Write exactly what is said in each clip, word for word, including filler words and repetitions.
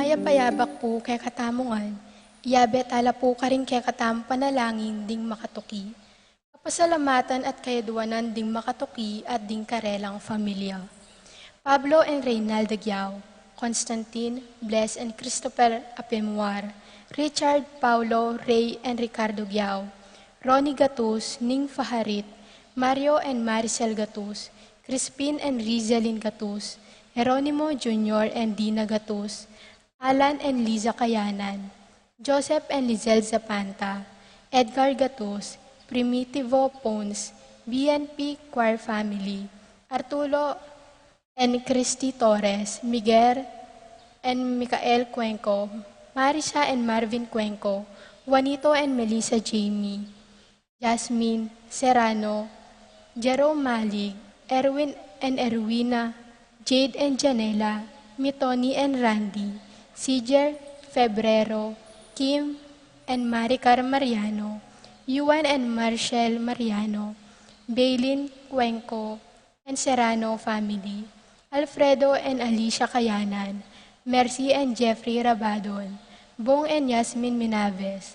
Mayap a yabak pu kekatamu ngan, iyabe tala pu karing kekatamung panalangin ding makatuki. Kapasalamatan at kayadwanan ding makatuki at ding karelang familia. Pablo and Reynalda Giao, Constantine, Bless and Christopher Apemuar, Richard, Paulo, Rey and Ricardo Giao, Ronnie Gatus, Ning Faharit, Mario and Maricel Gatus, Crispin and Rizalin Gatus, Jeronimo Junior and Dina Gatus, Alan and Liza Kayanan, Joseph and Lizelle Zapanta, Edgar Gatus, Primitivo Pons, B N P Choir Family, Arturo and Christy Torres, Miguel and Michael Cuenco, Marisa and Marvin Cuenco, Juanito and Melissa Jamie, Jasmine Serrano, Jerome Malig, Erwin and Erwina, Jade and Janela, Mitoni and Randy, Sijer Febrero, Kim and Maricar Mariano, Yuan and Marshall Mariano, Bailin Cuenco, and Serrano family, Alfredo and Alicia Kayanan, Mercy and Jeffrey Rabadon, Bong and Yasmin Minaves,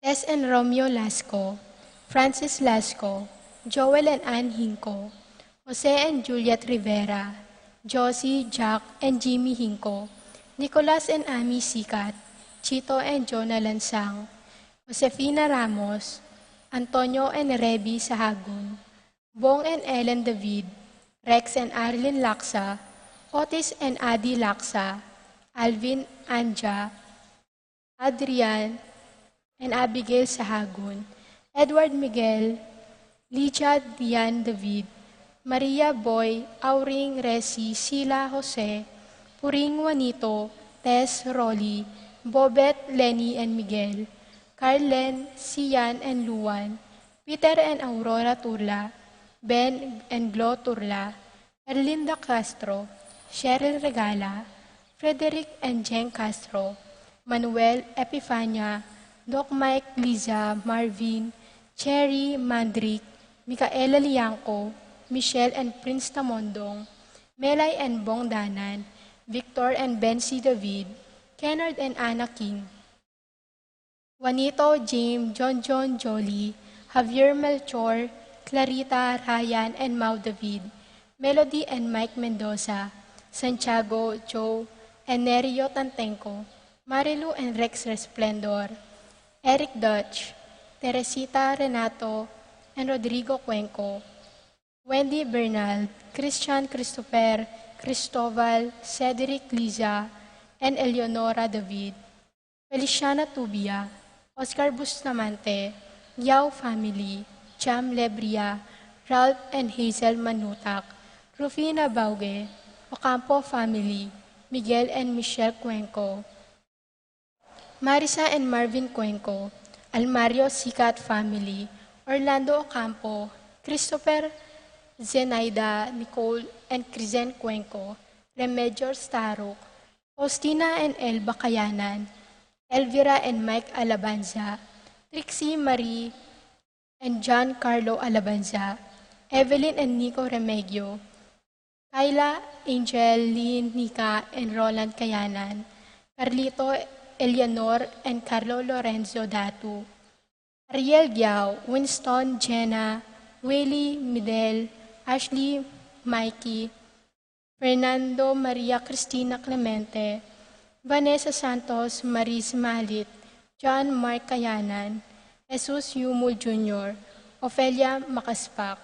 Tess and Romeo Lasco, Francis Lasco, Joel and Ann Hinco, Jose and Juliet Rivera, Josie, Jack, and Jimmy Hinco, Nicolas and Amy Sikat, Chito and Jonah Lansang, Josefina Ramos, Antonio and Reby Sahagun, Bong and Ellen David, Rex and Arlene Laksa, Otis and Adi Laksa, Alvin, Anja, Adrian and Abigail Sahagun, Edward Miguel, Lydia Dian David, Maria Boy, Auring, Resi, Sila, Jose, Puring, Juanito, Tess, Rolly, Bobet, Lenny and Miguel, Carlen, Sian and Luan, Peter and Aurora Turla, Ben and Glo Turla, Erlinda Castro, Cheryl Regala, Frederick and Jeng Castro, Manuel, Epifania, Doc Mike, Liza, Marvin, Cherry, Mandrick, Micaela Liangco, Michelle and Prince Tamondong, Melay and Bong Danan, Victor and Bensi David, Kennard and Anna King, Juanito, James, John John, Jolie, Javier, Melchor, Clarita, Ryan, and Mau David, Melody and Mike Mendoza, Santiago, Joe, and Nerio Tantenco, Marilu and Rex Resplendor, Eric Dutch, Teresita, Renato, and Rodrigo Cuenco, Wendy Bernal, Christian Christopher, Cristobal, Cedric Liza, and Eleonora David, Feliciana Tubia, Oscar Bustamante, Yao family, Jam Lebria, Ralph and Hazel Manutak, Rufina Bauge, Ocampo family, Miguel and Michelle Cuenco, Marisa and Marvin Cuenco, Almario Sikat family, Orlando Ocampo, Christopher, Zenaida, Nicole, and Crizen Cuenco, Remedios Taruk, Faustina and Elba Kayanan, Elvira and Mike Alabanza, Trixie Marie and John Carlo Alabanza, Evelyn and Nico Remegio, Kyla, Angel, Lynn, Nika, and Roland Kayanan, Carlito, Eleanor, and Carlo Lorenzo Datu, Ariel Giao, Winston, Jenna, Willie, Midel, Ashley, Mikey, Fernando, Maria Cristina Clemente, Vanessa Santos, Maris Malit, John Mark Kayanan, Jesus Yumul Junior, Ofelia Makaspak.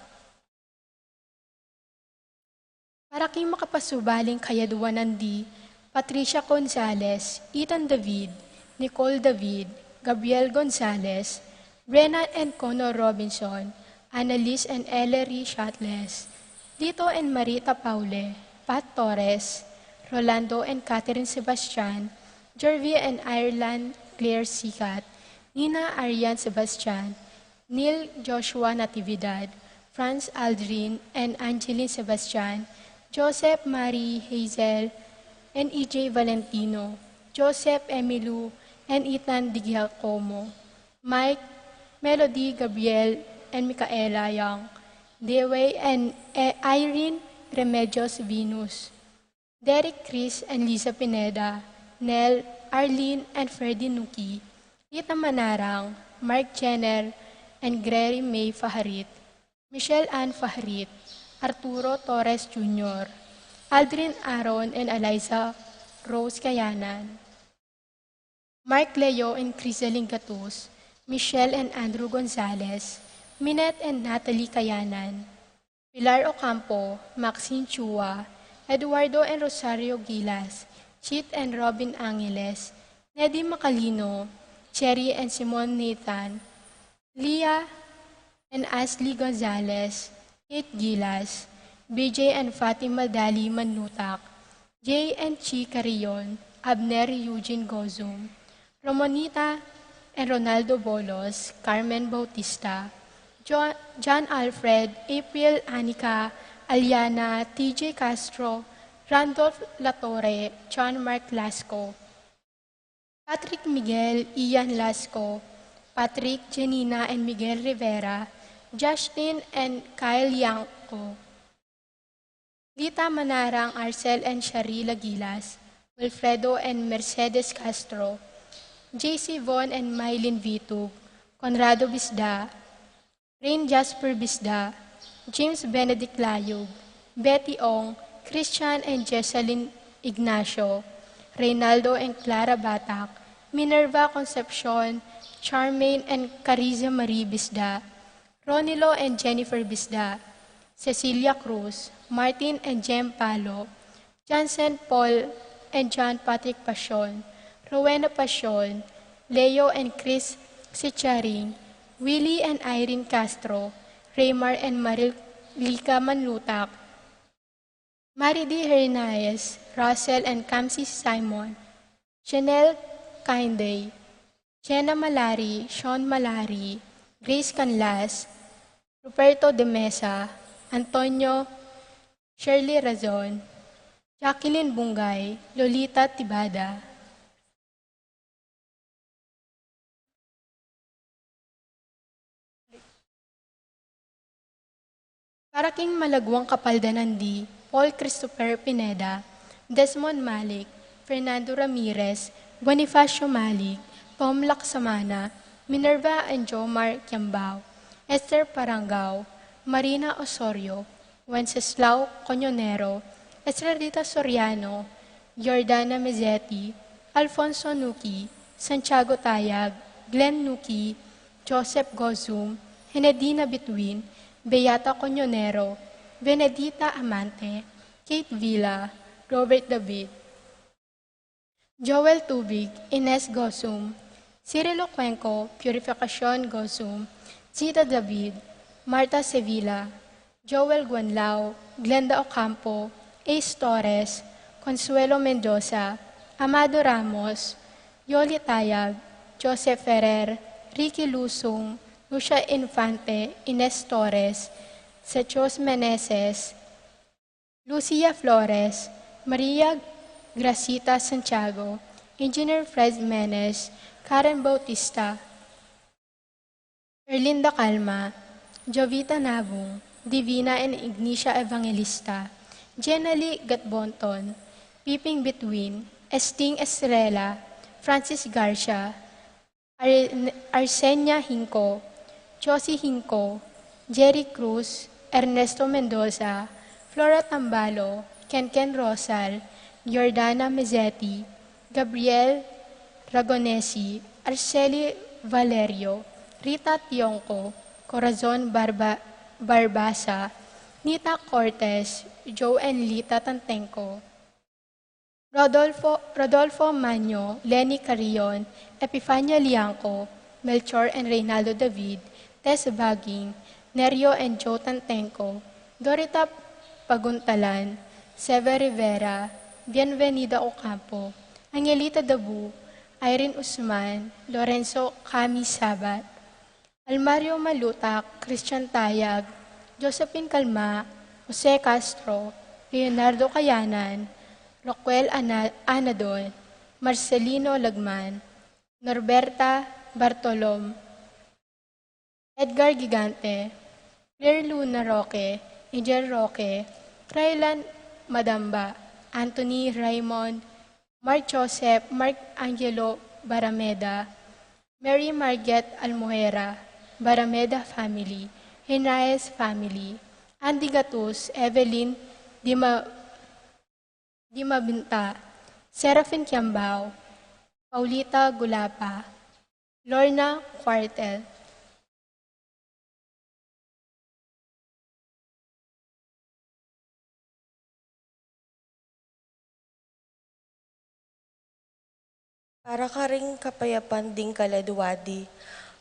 Para king makapasubaling kayadwanan di Patricia Gonzalez, Ethan David, Nicole David, Gabriel Gonzalez, Brennan and Connor Robinson, Annalise and Ellery Shatles, Lito and Marita Paule, Pat Torres, Rolando and Catherine Sebastian, Jervia and Ireland Claire Sikat, Nina Arian Sebastian, Neil Joshua Natividad, Franz Aldrin and Angeline Sebastian, Joseph Marie Hazel and E J Valentino, Joseph Emilu and Ethan Di Giacomo, Mike, Melody Gabriel and Micaela Young, Dewey and E-, Irene Remedios Venus, Derek, Chris and Liza Pineda, Nel, Arlene and Ferdy Nuki, Lita Manarang, Mark Jenner and Grery May Faharit, Michelle Ann Faharit, Arturo Torres Junior, Aldrin Aaron and Eliza Rose Kayanan, Mark Leo and Criselyn Gatus, Michelle and Andrew Gonzalez, Minette and Natalie Kayanan, Pilar Ocampo, Maxine Chua, Eduardo and Rosario Gilas, Chit and Robin Angeles, Nedi Macalino, Cherry and Simon Nathan, Leah and Ashley Gonzalez, Kate Gilas, B J and Fatima Dali Manlutak, Jay and Chi Carrion, Abner Eugene Gozum, Ramonita and Ronaldo Bolos, Carmen Bautista, Jo-, John Alfred, April, Anika, Aliana, T J Castro, Randolph Latorre, John Mark Lasco, Patrick Miguel, Ian Lasco, Patrick, Janina and Miguel Rivera, Justin and Kyle Yanco, Lita Manarang, Arcel and Shari Lagilas, Wilfredo and Mercedes Castro, J C Von and Mylene Vitug, Conrado Bisda, Rain Jasper Bisda, James Benedict Layug, Betty Ong, Christian and Jesselyn Ignacio, Reynaldo and Clara Batak, Minerva Concepcion, Charmaine and Cariza Marie Bisda, Ronilo and Jennifer Bisda, Cecilia Cruz, Martin and Jem Palo, Johnson Paul and John Patrick Pasion, Rowena Pasion, Leo and Chris Sicharing, Willie and Irene Castro, Raymar and Maril Lika Manlutak, Maridi Hernandez, Russell and Kamsi Simon, Chanel Kainday, Jenna Malari, Sean Malari, Grace Canlas, Ruperto de Mesa, Antonio, Shirley Razon, Jacqueline Bungay, Lolita Tibada. Para king malaguang kapaldanan di Paul Christopher Pineda, Desmond Malik, Fernando Ramirez, Bonifacio Malik, Tom Laksamana, Minerva and Jomar Kiambao, Esther Parangao, Marina Osorio, Wenceslao Coñonero, Estrellita Soriano, Jordana Mezzetti, Alfonso Nuki, Santiago Tayag, Glenn Nuki, Joseph Gozum, Henedina Bituin, Beata Coñonero, Benedita Amante, Kate Villa, Robert David, Joel Tubig, Ines Gozum, Cirilo Cuenco, Purificacion Gozum, Zita David, Martha Sevilla, Joel Guanlao, Glenda Ocampo, Ace Torres, Consuelo Mendoza, Amado Ramos, Yoli Tayag, Joseph Ferrer, Ricky Lusung, Lucia Infante, Ines Torres, Sechos Meneses, Lucia Flores, Maria Gracita Santiago, Engineer Fred Menes, Karen Bautista, Erlinda Calma, Jovita Nabung, Divina and Ignacia Evangelista, Jenali Gatbonton, Piping Bituin, Esting Estrella, Francis Garcia, Ar-, Arsenia Hinco, Josie Hinco, Jerry Cruz, Ernesto Mendoza, Flora Tambalo, Kenken Rosal, Jordana Mezzetti, Gabriel Ragonesi, Arceli Valerio, Rita Tionco, Corazon Barba-, Barbaza, Nita Cortez, Joe and Lita Tantenco, Rodolfo, Rodolfo Manyo, Lenny Carrion, Epifania Liangco, Melchor and Reynaldo David, Tess Baging, Nerio and Joe Tantenco, Dorita Paguntalan, Sever Rivera, Bienvenida Ocampo, Angelita Dabu, Irene Usman, Lorenzo Cami Sabat, Almario Malutak, Christian Tayag, Josephine Calma, Jose Castro, Leonardo Cayanan, Roquel Ana-, Anadon, Marcelino Lagman, Norberta Bartolom, Edgar Gigante, Claire Luna Roque, Angel Roque, Raylan Madamba, Anthony Raymond, Mark Joseph, Mark Angelo Barameda, Mary Margaret Almohera, Barameda family, Henraez family, Andy Gatus, Evelyn Dima-, Dimabinta, Serafin Kiambao, Paulita Gulapa, Lorna Quartel. Para karing kapayapan ding kaladua di,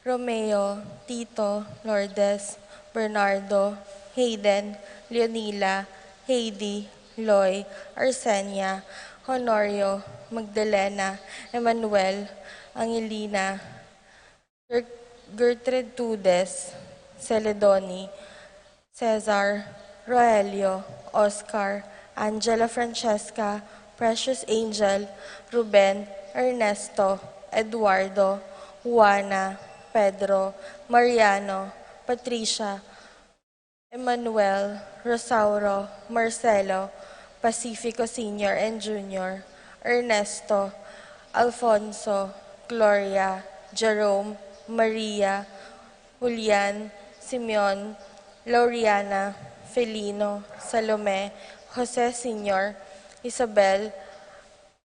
Romeo, Tito, Lourdes, Bernardo, Hayden, Leonila, Heidi, Loy, Arsenia, Honorio, Magdalena, Emmanuel, Angelina, Ger-, Gertrude Tudes, Celedoni, Cesar, Roelio, Oscar, Angela Francesca, Precious Angel, Ruben, Ernesto, Eduardo, Juana, Pedro, Mariano, Patricia, Emmanuel, Rosauro, Marcelo, Pacifico Senior and Junior, Ernesto, Alfonso, Gloria, Jerome, Maria, Julian, Simeon, Lauriana, Felino, Salome, Jose Senior, Isabel,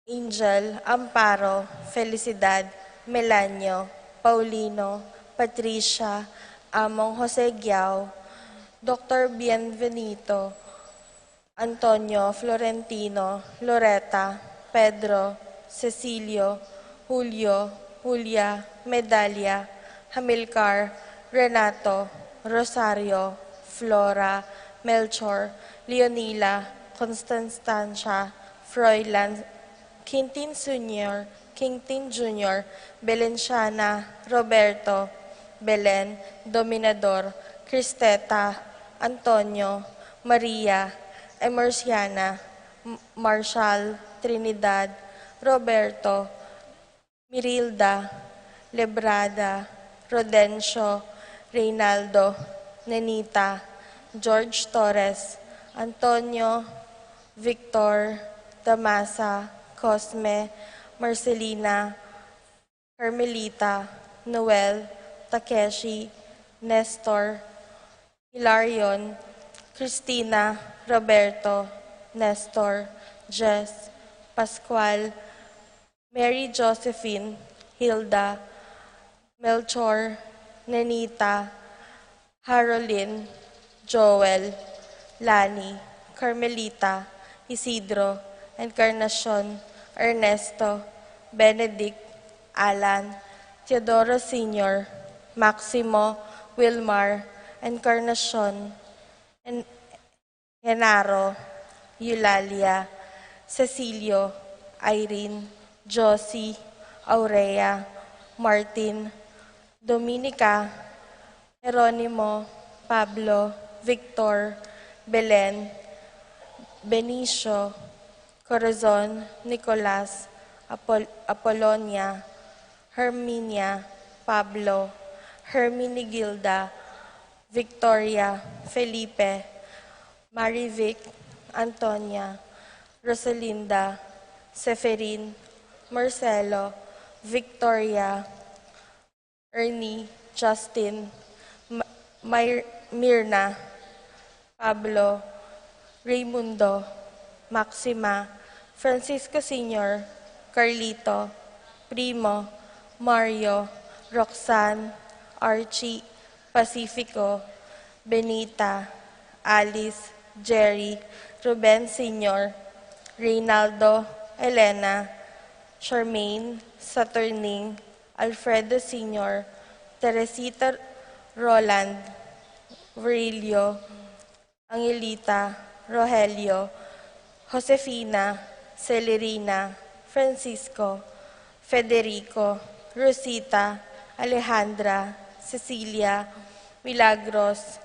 Angel, Amparo, Felicidad, Melanio, Paulino, Patricia, Among Jose Giao, Doktor Bienvenido, Antonio, Florentino, Loreta, Pedro, Cecilio, Julio, Julia, Medalia, Hamilcar, Renato, Rosario, Flora, Melchor, Leonila, Constantancia, Froilan, Quintin Senior, Quintin Junior, Belenciana, Roberto, Belen, Dominador, Cristeta, Antonio, Maria, Emerciana, M-, Marshall, Trinidad, Roberto, Mirilda, Lebrada, Rodencio, Reynaldo, Nenita, George Torres, Antonio, Victor, Damasa, Cosme, Marcelina, Carmelita, Noel, Takeshi, Nestor, Hilarion, Christina, Roberto, Nestor, Jess, Pascual, Mary Josephine, Hilda, Melchor, Nenita, Harolin, Joel, Lani, Carmelita, Isidro, Encarnacion, Ernesto, Benedict, Alan, Teodoro Senior, Maximo, Wilmar, Encarnacion, En-, Genaro, Eulalia, Cecilio, Irene, Josie, Aurea, Martin, Dominica, Jeronimo, Pablo, Victor, Belen, Benicio, Corazon, Nicolas, Apol-, Apolonia, Herminia, Pablo, Herminigilda, Victoria, Felipe, Marivic, Antonia, Rosalinda, Seferin, Marcelo, Victoria, Ernie, Justin, Ma-, Myr-, Mirna, Pablo, Raymundo, Maxima, Francisco Senior, Carlito, Primo, Mario, Roxanne, Archie, Pacifico, Benita, Alice, Jerry, Ruben Senior, Reynaldo, Elena, Charmaine, Saturning, Alfredo Senior, Teresita, Roland, Virilio, Angelita, Rogelio, Josefina, Celerina, Francisco, Federico, Rosita, Alejandra, Cecilia, Milagros,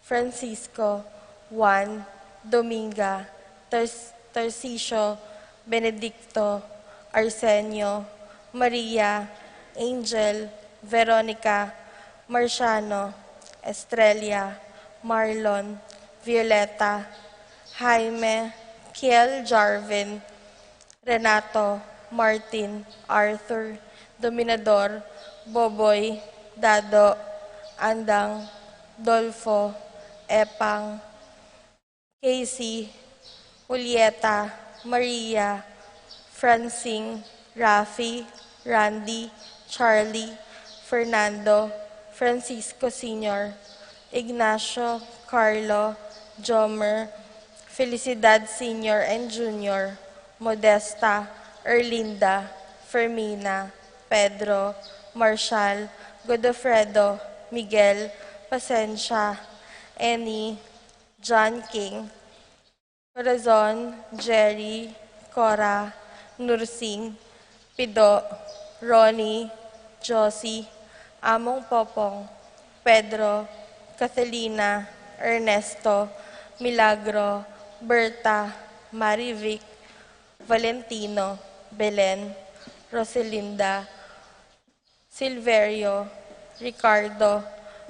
Francisco, Juan, Dominga, Tars-, Tarcisio, Benedicto, Arsenio, Maria, Angel, Veronica, Marciano, Estrella, Marlon, Violeta, Jaime, Kiel Jarvin, Renato, Martin, Arthur, Dominador, Boboy, Dado, Andang, Dolfo, Epang, Casey, Julieta, Maria, Francine, Rafi, Randy, Charlie, Fernando, Francisco Senior, Ignacio, Carlo, Jomer, Felicidad Senior and Junior, Modesta, Erlinda, Fermina, Pedro, Marshall, Godofredo, Miguel, Pasensia, Annie, John King, Corazon, Jerry, Cora, Nursing, Pido, Ronnie, Josie, Among Popong, Pedro, Catalina, Ernesto, Milagro, Berta, Marivic, Valentino, Belen, Roselinda, Silverio, Ricardo,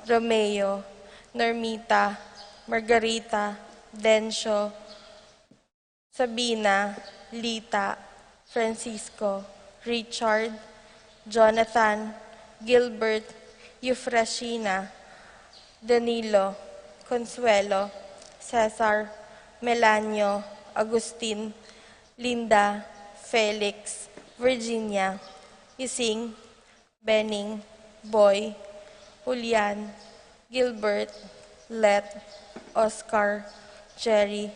Romeo, Normita, Margarita, Dencio, Sabina, Lita, Francisco, Richard, Jonathan, Gilbert, Eufrasina, Danilo, Consuelo, Cesar, Melanio, Agustin, Linda, Felix, Virginia, Ising, Bening, Boy, Julian, Gilbert, Let, Oscar, Jerry,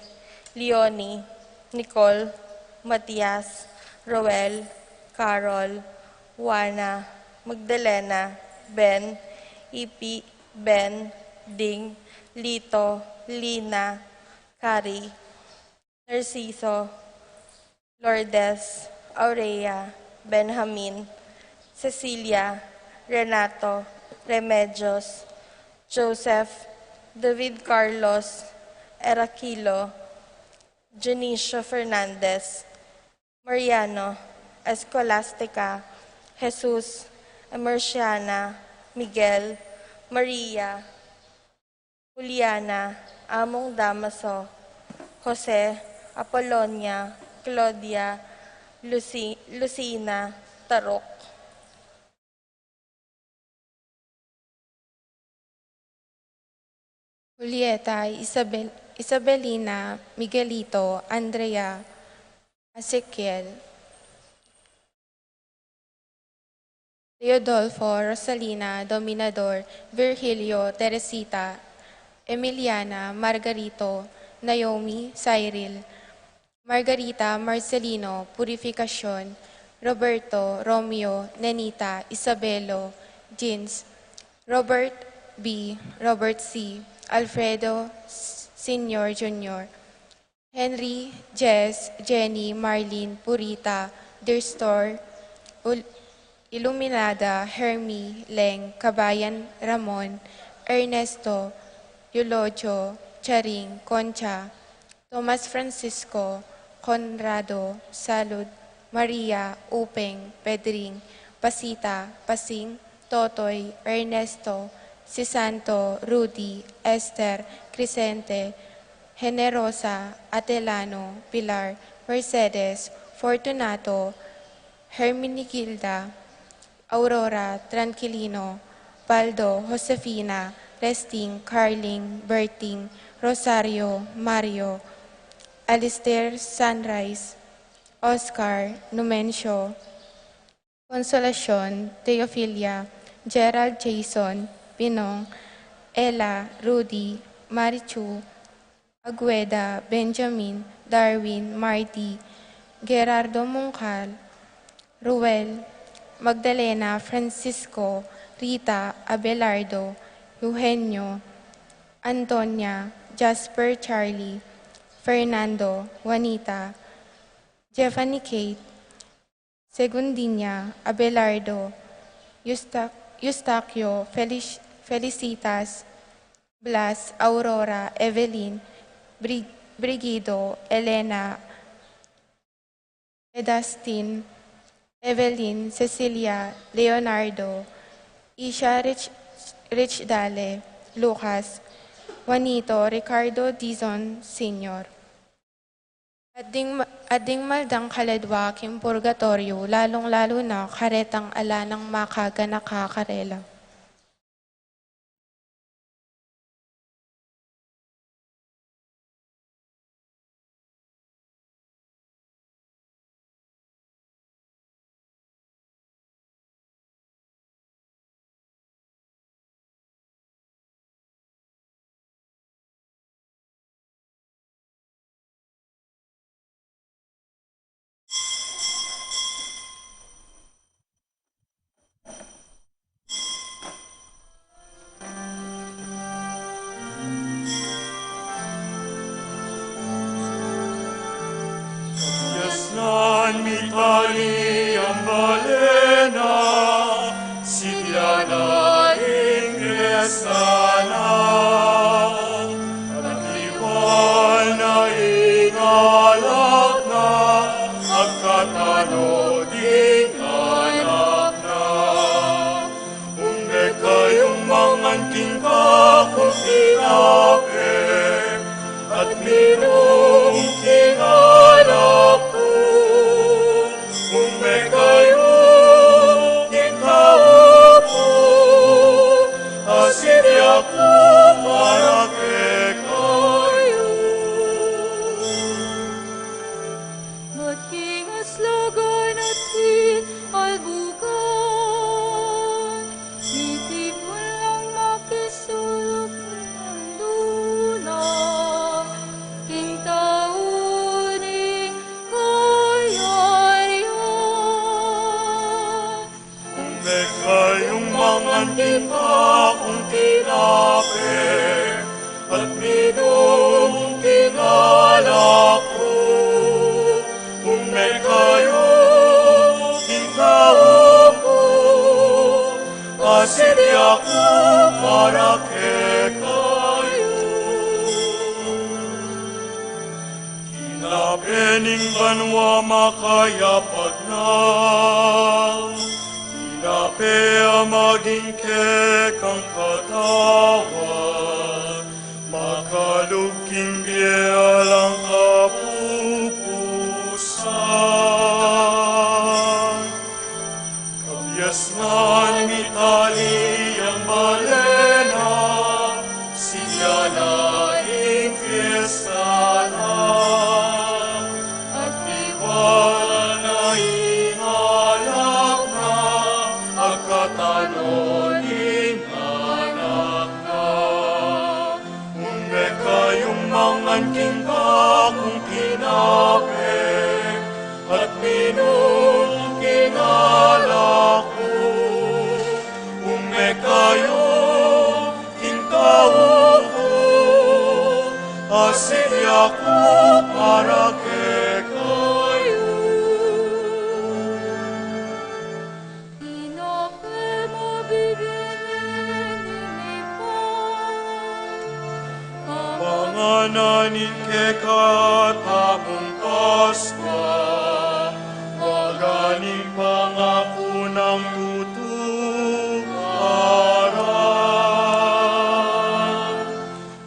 Leonie, Nicole, Matias, Roel, Carol, Juana, Magdalena, Ben, Ipi, Ben, Ding, Lito, Lina, Kari, Narciso, Lourdes, Aurea, Benjamin, Cecilia, Renato, Remedios, Joseph, David Carlos, Eraquilo, Dionisio Fernandez, Mariano, Escolastica, Jesus, Emerciana, Miguel, Maria, Juliana, Among Damaso, Jose, Apolonia, Claudia, Luci-, Lucina, Tarok. Julieta, Isabel, Isabelina, Miguelito, Andrea, Ezequiel, Teodolfo, Rosalina, Dominador, Virgilio, Teresita, Emiliana, Margarito, Naomi, Cyril, Margarita, Marcelino, Purificacion, Roberto, Romeo, Nenita, Isabelo, Jeans, Robert B, Robert C, Alfredo S-, Senior, Junior, Henry, Jess, Jenny, Marlene, Purita, Derstor, Ul-, Iluminada, Hermie, Leng, Kabayan, Ramon, Ernesto, Eulodio, Charing, Concha, Tomas Francisco, Conrado, Salud, Maria, Upeng, Pedring, Pasita, Pasing, Totoy, Ernesto, Sisanto, Rudy, Esther, Crescente, Generosa, Atelano, Pilar, Mercedes, Fortunato, Hermenegilda, Aurora, Tranquilino, Baldo, Josefina, Resting, Carling, Berting, Rosario, Mario, Alistair, Sunrise, Oscar, Numencio, Consolacion, Teofilia, Gerald, Jason, Pinong, Ella, Rudy, Marichu, Agueda, Benjamin, Darwin, Marty, Gerardo, Mungkal, Ruel, Magdalena, Francisco, Rita, Abelardo, Eugenio, Antonia, Jasper, Charlie, Fernando, Juanita, Jeffany, Kate, Segundina, Abelardo, Eusta-, Eustaquio, Felic-, Felicitas, Blas, Aurora, Evelyn, Bri-, Brigido, Elena, Edastin, Evelyn, Cecilia, Leonardo, Isha, Rich, Rich Dale, Lucas, Juanito, Ricardo, Dizon Senior. At ding, at ding maldang kaladwa king purgatoryo, lalung-lalu na karetang ala nang makaganaka karela. Kabiasnan mitali yang bale na, sibya na ing fiesta na, at liwan na ing alak na, agkatano ding anak na. Ume kayung mangan king kakung tinape, at minum king alak ku. Ume kayu king kaup ku, asin ya ku para kekayu. At king aslagan at king albukan, mitipun lang makisuluk king mundu na, king tau ning kayarian. Ume kayung mangan king kakung tinape, at minum king alak ku. Ume kayu king kaup ku, asin ya ku para kekayu. Tinape ning banua makayapag na, tinape a maging kekang katawan, makalub king bie alang kapupusan. Kabiasnan mitali yang bale na, sibya na ing fiesta na, at liwan na ing alak na, agkatano ding anak na. Ume kayung mangan king kakung tinape, at minum king alak ku. Ume kayu king kaup ku, asin ya ku para kekayu. Tinape mabibie ning Ibpa, kapanganan ning kekatamung Paskua, waga ning pangaku nang tutuparan.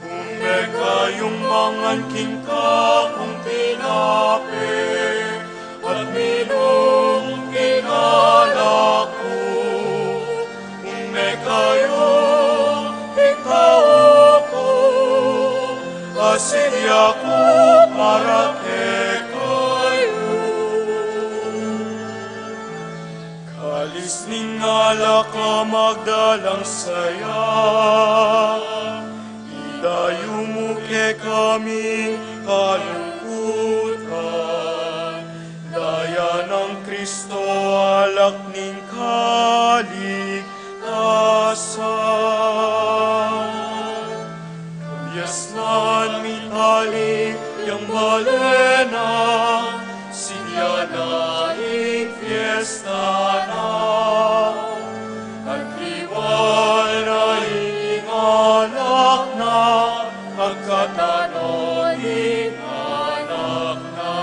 Ume kayung mangan king kakung tinape, at minum king alak ku. Ume kayu king kaup ku, asin ya ku para kekayu. Kalis ning alak a magdalang saya, idayu mu kekami kalungkutan, daya nang Kristo alak ning kaligtasan. Kabiasnan mitali yang bale na, sibya na ing fiesta na, at liwan na ing alak na, agkatano ding anak na.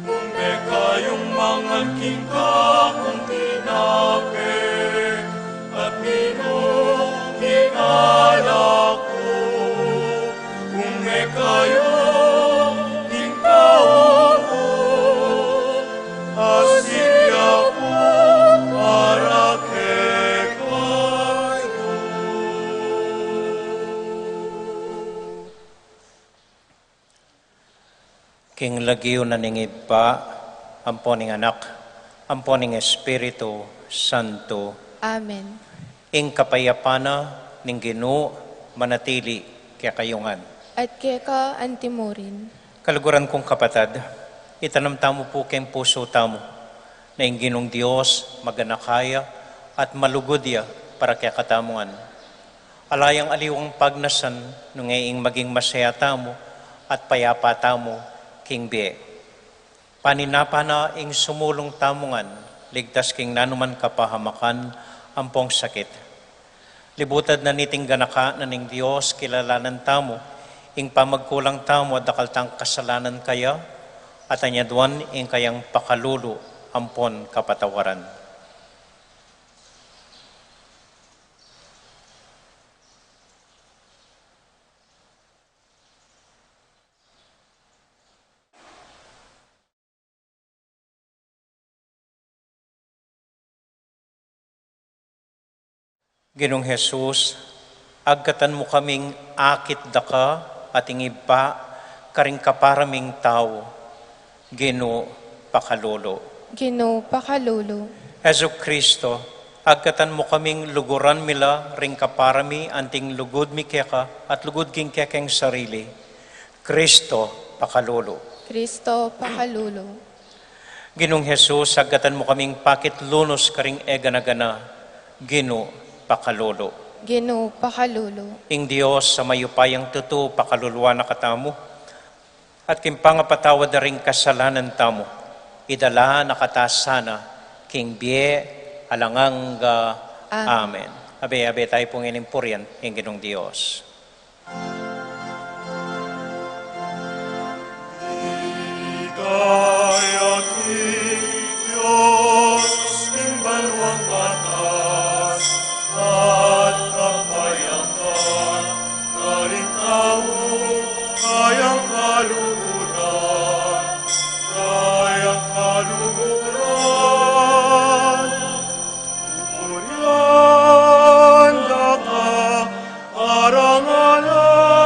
Ume kayung mangan king kakung tinape, at minum king alak ku. Ume kayu king King lagyu na ning Ibpa, ampo ning Anak, ampo ning Espiritu Santo. Amen. Ing kapayapan na ning Ginu manatili kekayu ngan. At keka antimurin. Kaluguran kung kapatad, itanam tamu pu king pusu tamu na ing Ginung Dios maganaka ya at malugud ya para kekatamu ngan. Ala yang aliwang pagnasan nung e ing maging masaya tamu at payapa tamu king bie. Paninapa na ing sumulung tamu ngan ligtas king nanuman kapahamakan ampong sakit. Libutad na niting ganaka na ning Dios kilalanan tamu ing pamagkulang tamu at dakal tang kasalanan kaya, at anyaduan ing kayang pakalulu ampon kapatawaran. Ginung Jesus, agkatan mu kaming akit daka at ing Ibpa karing kapara ming tau. Ginu, pakalulu. Ginu, pakalulu. Jesu Kristo, agkatan mu kaming luguran mi la ring kapara mi anting lugud mi keka at lugud king kekeng sarili. Kristo, pakalulu. Kristo, pakalulu. Ginung Jesus, agkatan mu kaming pakitlunus karing e gana-gana. Ginu, pakalulu. Ginu, pakalulu. Ing Dios a mayupayang tutu pakaluluan na katamu, at king pangapatawad da ring kasalanan tamu, idala na kata sana king bie alang angga. Amen. Amen. Abe, abe tayu pung inimpurian ing Ginung Dios. Ligaya king Dios king banuang batas, at kapayapan karing tau, kayang kaluguran, kayang kaluguran. Purian da ka, alang angga.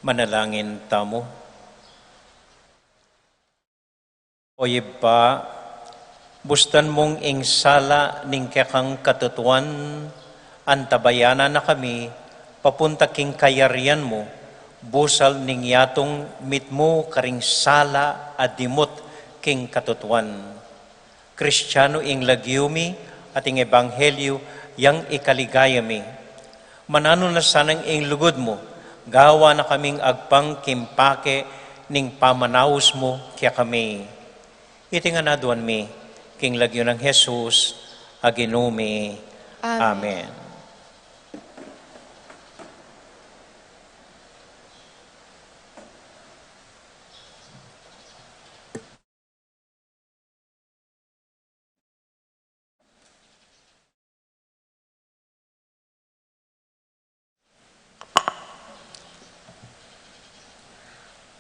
Manalangin tamu. O Ibpa, bustan mung ing sala ning kekang katutuan, antabayanan na kami, papunta king kayarian mu, busal ning yatung mitmu karing sala a dimut king katutuan. Kristiano ing lagyu mi, at ing ebanghelyo yang ikaligaya mi. Mananu na sanang ing lugud mu, gawa na kaming agpang king pake ning pamanaus mu kekami. Iti ngan aduan mi, king lagyu nang Jesus, a Ginu mi. Amen. Amen.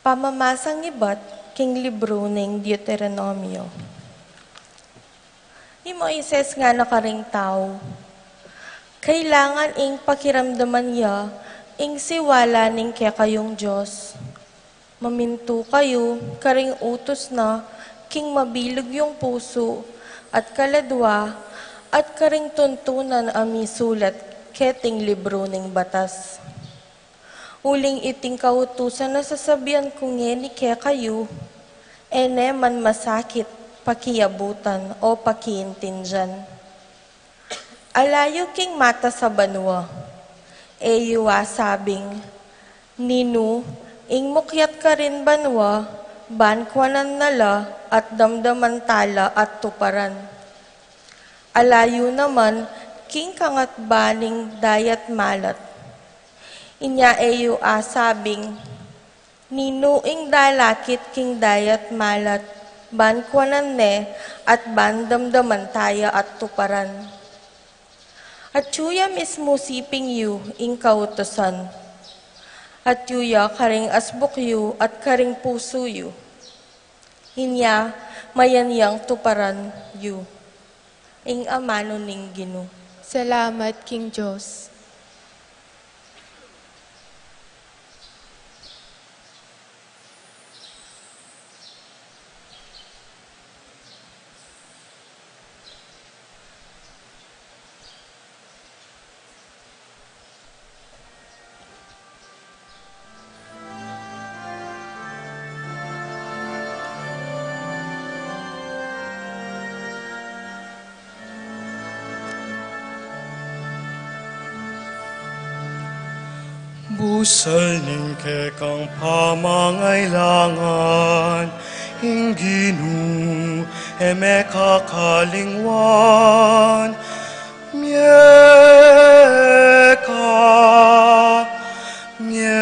Pamamasang ibat king libru ning Deuteronomio. I Moises ngana karing tau, kailangan ing pakiramdaman ya ing siwala ning kekayung Dios. Mamintu kayu karing utus na king mabilug yung pusu at kaladwa, at karing tuntunan a misulat keting libru ning batas. Uling iting kautusan a sasabian ku ngeni kekayu, e ne man masakit pakiabutan o pakiintindian. Ala yu king matas a banua, e yu asabing, ninu ing mukyat karin banua, ban kuanan na la at damdaman ta la at tuparan. Ala yu naman king kangatba ning dayat malat. Inya e yu asabing, ninu ing dalakit king dayat malat, ban kuanan ne at ban damdaman ta ya at tuparan. At yu ya mismu siping yu ing kautusan. At yu ya karing asbuk yu at karing pusu yu. Inya mayan yang tuparan yu. Ing amanu ning Ginu. Salamat king Dios. Busal ning kekang pamangailangan, ing Ginu e mekakalingwan. Mie ka, mie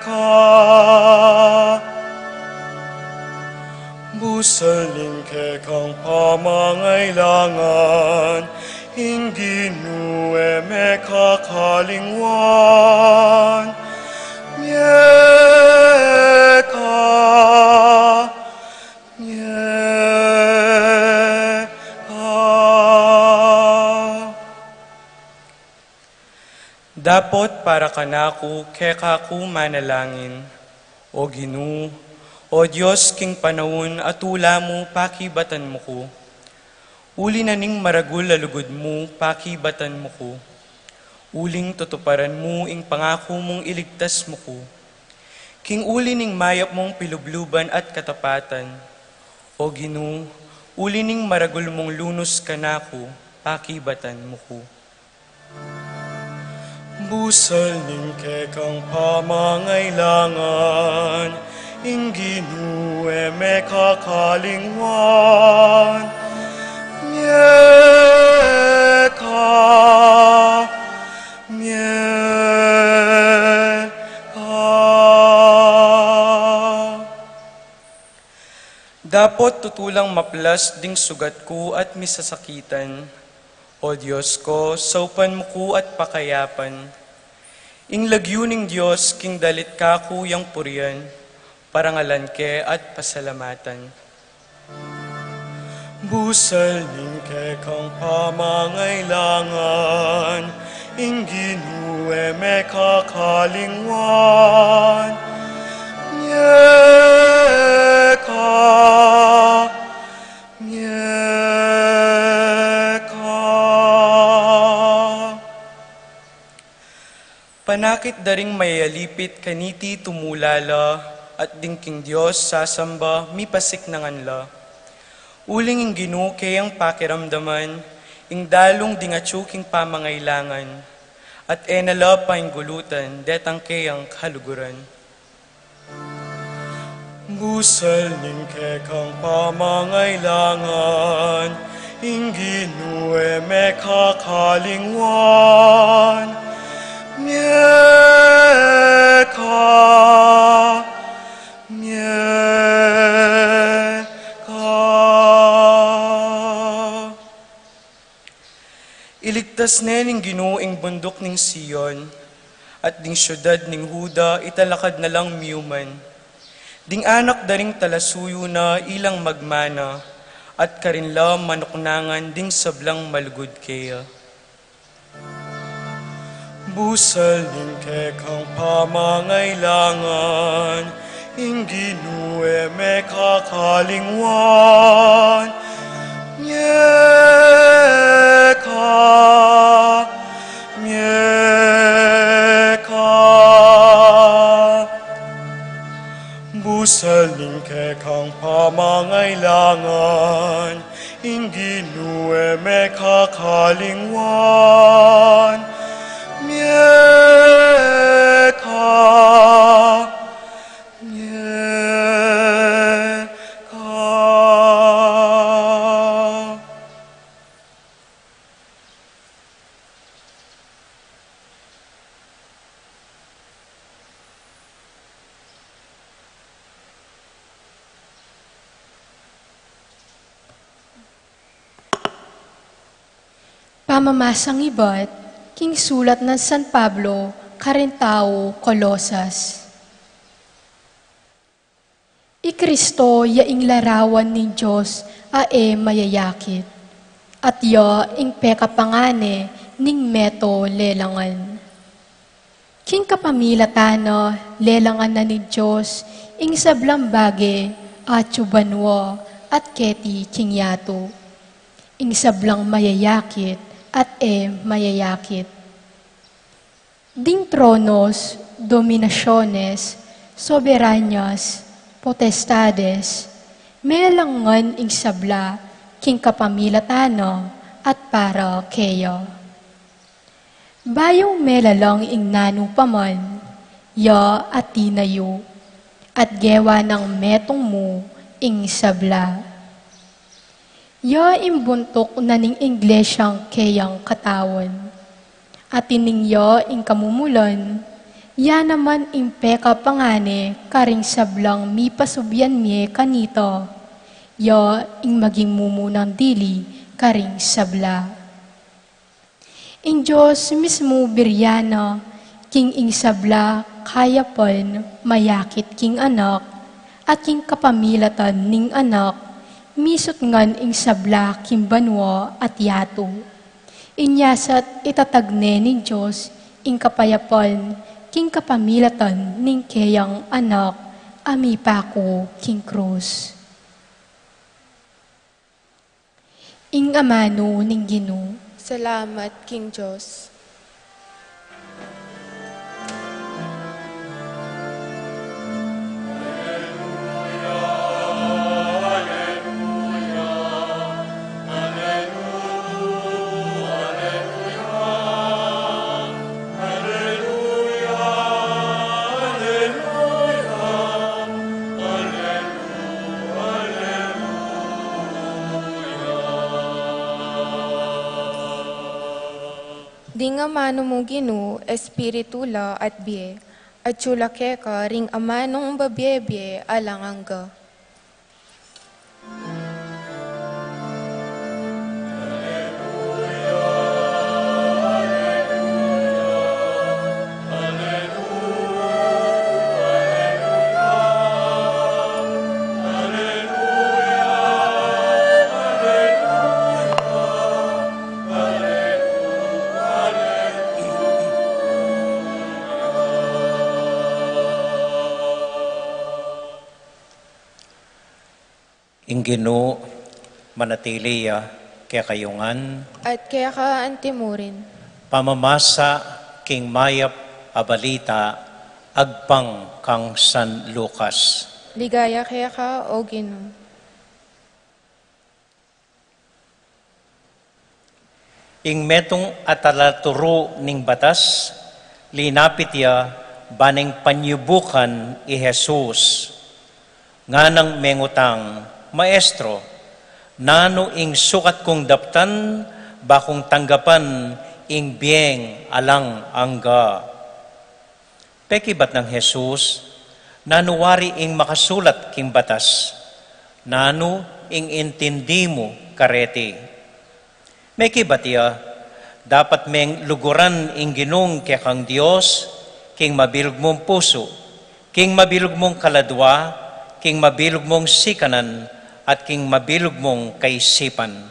ka. Busal ning kekang pamangailangan, ing Ginu e mekakalingwan. Mie ka, mie ka. Dapot para kanaku, kekaku manalangin. O Ginu, O Dios king panaun a tula mu, pakibatan mu ku. Uli na ning maragul a lugud mu, pakibatan mu ku. Uling tutuparan mu ing pangaku mung iligtas mu ku. King uli ning mayap mung pilubluban at katapatan, O Ginu, uli ning maragul mung lunus kanaku, pakibatan mu ku. Busal ning kekang pamangailangan, ing Ginu e mekakalingwan. Mie ka, mie ka. Dapot tutu lang maplas ding sugat ku at misasakitan, O Dios ko, saupan mu ku at pakayapan. Ing lagyu ning Dios king dalit kaku yang purian, parangalan ke at pasalamatan. Busal ning kekang pamangailangan, ing Ginu mekakalingwan, nye ka, nye ka. Panakit da ring mayalipit kaniti tumulala, at ding king Dios sasamba, mipasiknangan la. Uling ing Ginu keyang pakiramdaman ing dalung ding atyu king pamangailangan, at e na la painggulutan detang keyang kaluguran. Busal ning kekang pamangailangan, ing Ginu e mekakalingwan, nye ka, nye ka. Iligtas ne ning Ginu ing bunduk ning Sion, at ding siudad ning Juda italakad na lang miuman. Ding anak da ring talasuyu na ilang magmana, at karin la manuknangan ding sablang malugud keya. Busal ning kekang pamangailangan, ing Ginu e mekakalingwan, nye ka, nye ka. Busal ning kekang pamangailangan, ing Ginu e mekakalingwan, nye ka, nye ka. Pamamasang ibat king sulat nang San Pablo karing tau Colosas. I Kristo ya ing larawan ning Dios a e mayayakit, at ya ing pekapangane ning meto lelangan. King kapamilatan na, lelangan na ning Dios ing sablang bage atyu banua at keti king yatu, ing sablang mayayakit at e mayayakit, ding tronos, dominasiones, soberanyas, potestades. Melangan ing sabla king kapamilatan na at para keya. Bayu melalang ing nanu pa man, ya a tinayu, at gewa nang metung mu ing sabla. Ya ing buntuk na ning iglesyang keyang katawan. At ining ya ing kamumulan, ya naman ing pekapangane karing sablang mipasubyan mie kanita, ya ing maging mumunang dili karing sabla. Ing Dios mismu biryan na, king ing sabla kayapan mayakit king Anak, at king kapamilatan ning Anak, misut ngan ing sabla king banua at yatu. Inya sat itatag ne ning Dios ing kapayapan king kapamilatan ning keyang Anak a mipaku king krus. Ing amanu ning Ginu. Salamat king Dios. Ding amanu mu Ginu, espiritu la at bie, atyu la keka ring amanung babie-bie alang angga. Ing Ginu manatili ya kekayu ngan. At keka antimurin. Pamamasa king mayap a balita agpang kang San Lucas. Ligaya keka, O Ginu. Ing metung a talaturu ning batas, linapit ya ba neng panyubukan i Jesus. Nganang mengutang, "Maestro, nanu ing sukat kung daptan ba kung tanggapan ing bieng alang angga?" Pekibat nang Jesus, "Nanu wari ing makasulat king batas? Nanu ing intindi mu kareti?" Mekibat ya, "Dapat meng luguran ing Ginung kekang Dios king mabilug mung pusu, king mabilug mung kaladua, king mabilug mung sikanan, at king mabilug mung kaisipan.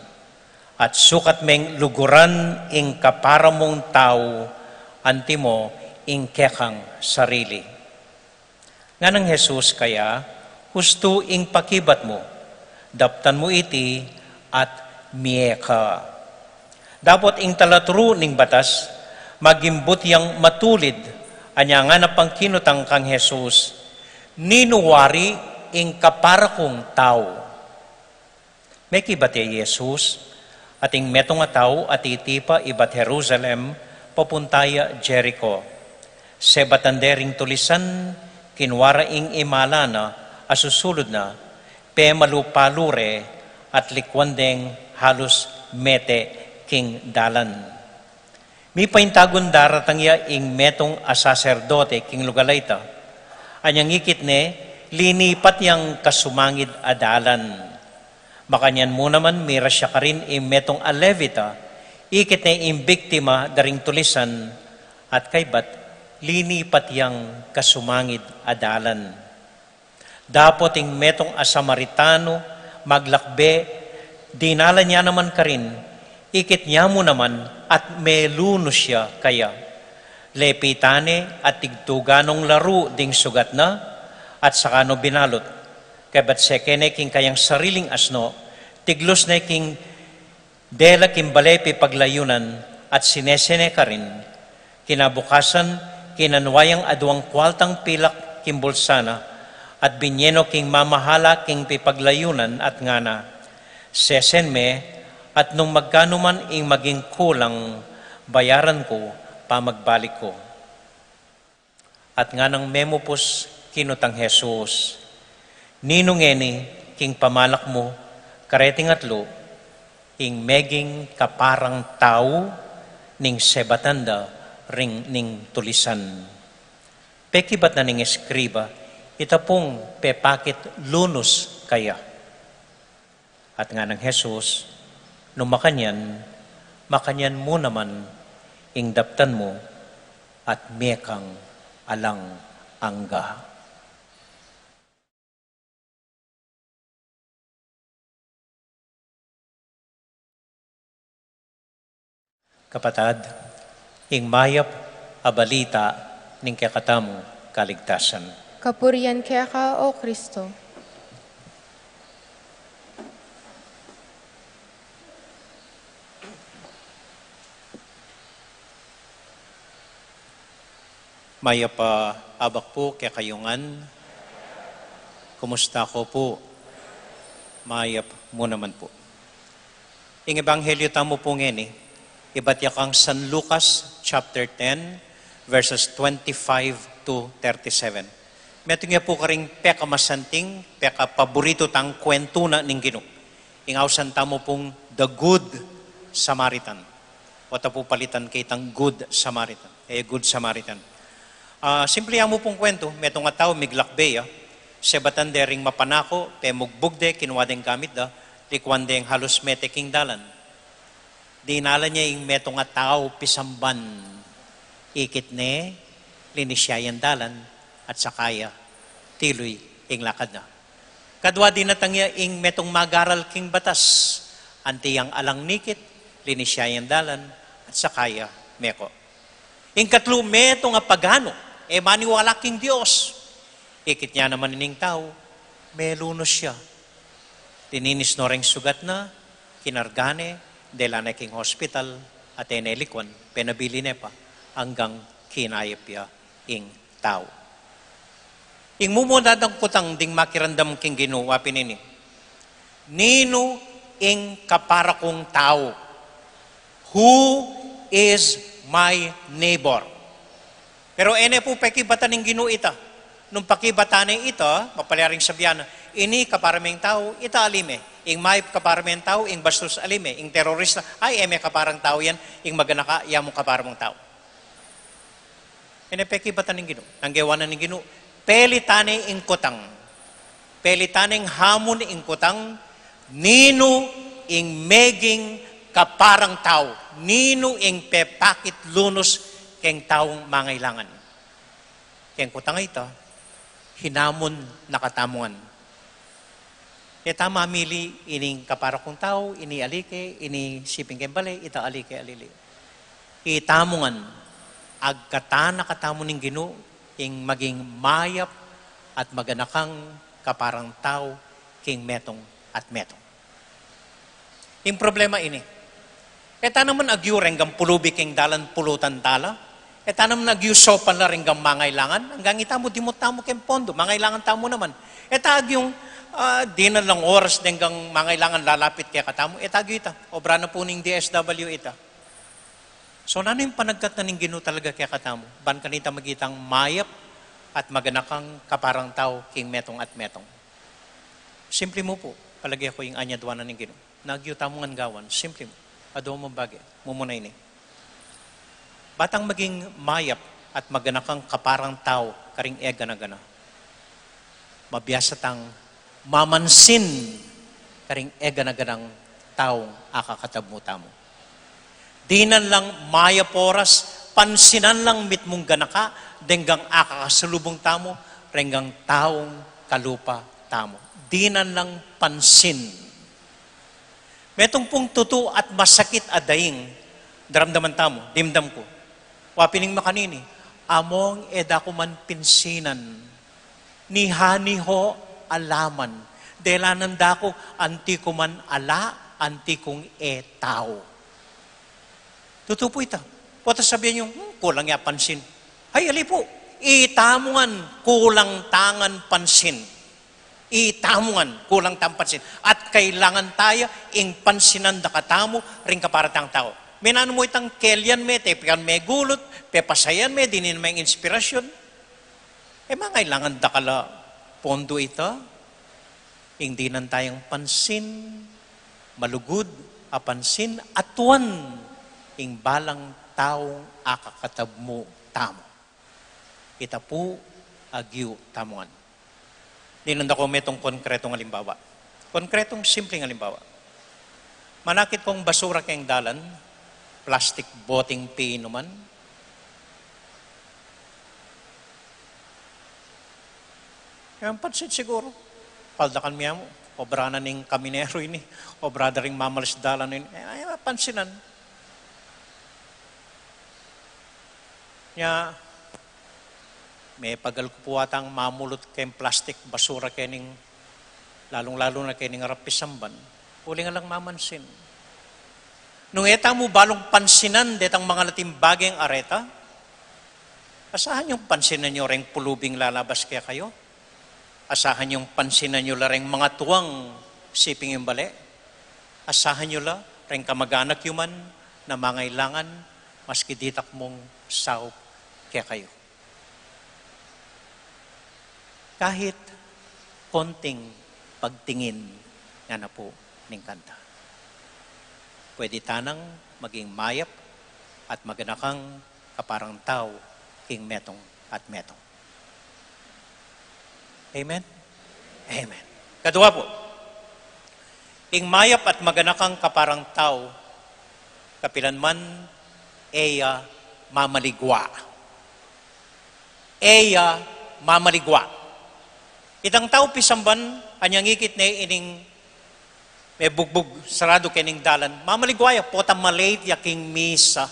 At sukat meng luguran ing kapara mung tau, antimo ing kekang sarili." Nganang Jesus kaya, "Hustu ing pakibat mu, daptan mu iti at mie ka." Dapot ing talaturu ning batas, magimbut yang matulid, anya ngana pang kinutang kang Jesus, "Ninu wari ing kapara kung tau?" Mekibat ya i Jesus, ating metung a tau a titipa ibat Jerusalem, papunta ya Jerico. Sebatan de ring tulisan, kinua ra ing imala na, a susulud na, pemalu-palu re, at likuan deng halus mete king dalan. Mipaintagun daratang ya ing metung a saserdote king lugal a ita. Anyang ikit ne, linipat yang kasumangid a dalan. Makanyan mu naman, miras ya karin ing metung a Levita, ikit ne ing biktima da ring tulisan, at kaybat, linipat yang kasumangid a dalan. Dapot ing metung a Samaritano, maglakbe, dinalan ya naman karin, ikit ne mu naman at melunus ya kaya. Lepitan ne at tigtugan nong laru ding sugat na, at saka no binalut. Kaybat seke ne king kayang sariling asno, tiglus ne king dela king bale pipaglayunan at sinese ne karin. Kinabukasan, kinanua yang aduang kualtang pilak king bulsa na, at binye no king mamahala king pipaglayunan at ngana, "Sesen me, at nung magkanu man ing maging kulang, bayaran ku pamagbalik ku." At nganang memupus, kinutang Jesus, "Ninu ngeni king pamalak mu kareting atlu ing meging kaparang tau ning sebatan da ring ning tulisan?" Pekibat na ning eskriba, "Ita pung pepakit lunus kaya." At nganang Jesus, "Nung makanyan, makanyan mu naman ing daptan mu at mie kang alang angga." Kapatad, ing mayap a balita ning kekatamung kaligtasan. Kapurian keka, O Kristo. Mayap a abak pu kekayu ngan. Kumusta ko pu? Mayap mu naman pu. Ing ebanghelyo tamu pu ngeni, ibat ya kang San Lucas chapter ten, verses twenty-five to thirty-seven. Metung ya pu karing pekamasanting, pekapaburitu tang kwentu na ning Ginu. Ing ausan tamu pung The Good Samaritan. O ta pu palitan keta Good Samaritan. E, Good Samaritan. Ah, simple ya mu pung kwentu, metung a tau miglakbe ya, sebatan de ring mapanako, pemugbug de, kinua deng gamit da, likuan deng halus mete king dalan. Dinalan ya ing metung a tau pisamban. Ikit ne, linis ya yang dalan, at saka ya tiluy ing lakad na. Kadua dinatang ya ing metung magaral king batas, anti yang alang nikit, linis ya yang dalan, at saka ya meko. Ing katlu metung a pagano, e maniwala king Dios. Ikit ne naman ining tau, melunus ya. Lininis no reng sugat na, kinarga ne, dela ne king hospital, at e ne likwan, penabili ne pa, anggang kinayap ya ing tau. Ing mumunadang kutang ding makiramdam king Ginu, wa pin ini, "Ninu ing kapara kung tau?" Who is my neighbor? Pero e ne pu pekibatan ning Ginu ita. Nung pakibatan ne ita, mapalyaring sabian na, "Ini kapara meng tau, ita ali me. Ing mayap kapara meng tau, ing bastos ali me. Ing terorista, ay, e me kaparang tau yan, ing maganaka, ya mu kapara mung tau." E ne pekibatan ning Ginu. Nung gewa na ning Ginu, pelitan ne ing kutang. Pelitan neng hamun ing kutang, ninu ing meging kaparang tau, ninu ing pepakit lunus keng taung mangailangan. Keng kutang a ita, hinamun na katamu ngan. E ta mamili ining kapara kung tau, ini ali ke, ini siping keng bale, ita ali ke, alili. Itamu ngan, agkatan na katamu ning Ginu, ing maging mayap at maganakang kaparang tau king metung at metung. Ing problema ini, e ta naman agyu renggang pulubi keng dalan pulutan tala, e ta naman agyu saupan la renggang mangailangan, anggang itamu dimut tamu keng pondo, mangailangan tamu naman. E ta agyung, ah, dinan lang oras denggang mangailangan lalapit kekatamu, e ta agyu ita, obra na pu ning D S W ita. So, nanu ing panagkat na ning Ginu talaga kekatamu? Ban kanita magitang mayap at maganakang kaparang tau king metung at metung. Simple mu pu, palage ku ing anyadwan na ning Ginu. Nung agyu tamu ngan gawan, simple mu. Adwa mung bage, mumuna ini. Ba tang maging mayap at maganakang kaparang tau karing e gana-gana, mabiasa tang mamansin karing e gana-ganang taung akakatabmu tamu. Dinan lang mayap oras, pansinan lang mitmung ganaka, denggang akakasalubung tamu, renggang taung kalupa tamu. Dinan lang pansin. Metung pung tutu at masakit a daing, daramdaman tamu, dimdam ku. Wa pin ing makanini, among e da ku man pinsinan, ni hani ho alaman, dela nanda ku anti ku man ala, anti kung e tau. Tutu pu ita. Pota sabian yu, "Hmm, kulang ya pansin." Ay, ali pu, itamu ngan, kulang ta ngan pansin. Itamu ngan, kulang tang pansin. At kailangan taya ing pansinan da katamu ring kaparatang tau. Menanu mu itang kelian me, tepikan me gulut, pepasayan me, dininan me ing inspirasyon. E mangailangan da kala pondo ita, ing dinan tayang pansin, malugud a pansin, atuan ing balang taung akakatabmu tamu. Ita pu, agyu tamu ngan. Dinan da ku metung konkretong alimbawa. Konkretong simpleng alimbawa. Manakit kung basura keng dalan, plastik boteng pinuman. Yang pansin siguru, paldakan mi amu, obra na ning kaminero ini, obra da ring mamalis dalan ini. E, e, pansinan. Nya, mepagal ku pu atang mamulut keng plastik basura kening, lalung-lalu na kening arap pisamban. Uling alang mamansin. Nung e tamu balung pansinan detang mangalating bageng areta, asahan yung pansinan yu reng pulubing lalabas kekayu. Asahan yung pansinan yu la reng mangatuang siping ing bale. Asahan yu la reng kamaganak yu man na mangailangan, maski ditak mung saup kekayu. Kahit konting pagtingin, ngana pu ning kanta. Pwede tanang maging mayap at maganakang kaparang tau king metung at metung. Amen? Amen. Kadua pu, ing mayap at maganakang kaparang tau, kapilan man, e ya mamaligwa. E ya mamaligwa. Itang tau pisamban, anyang ikit ne ining mebugbug saradu kening dalan, mamaligwa ya, pota malate ya king misa,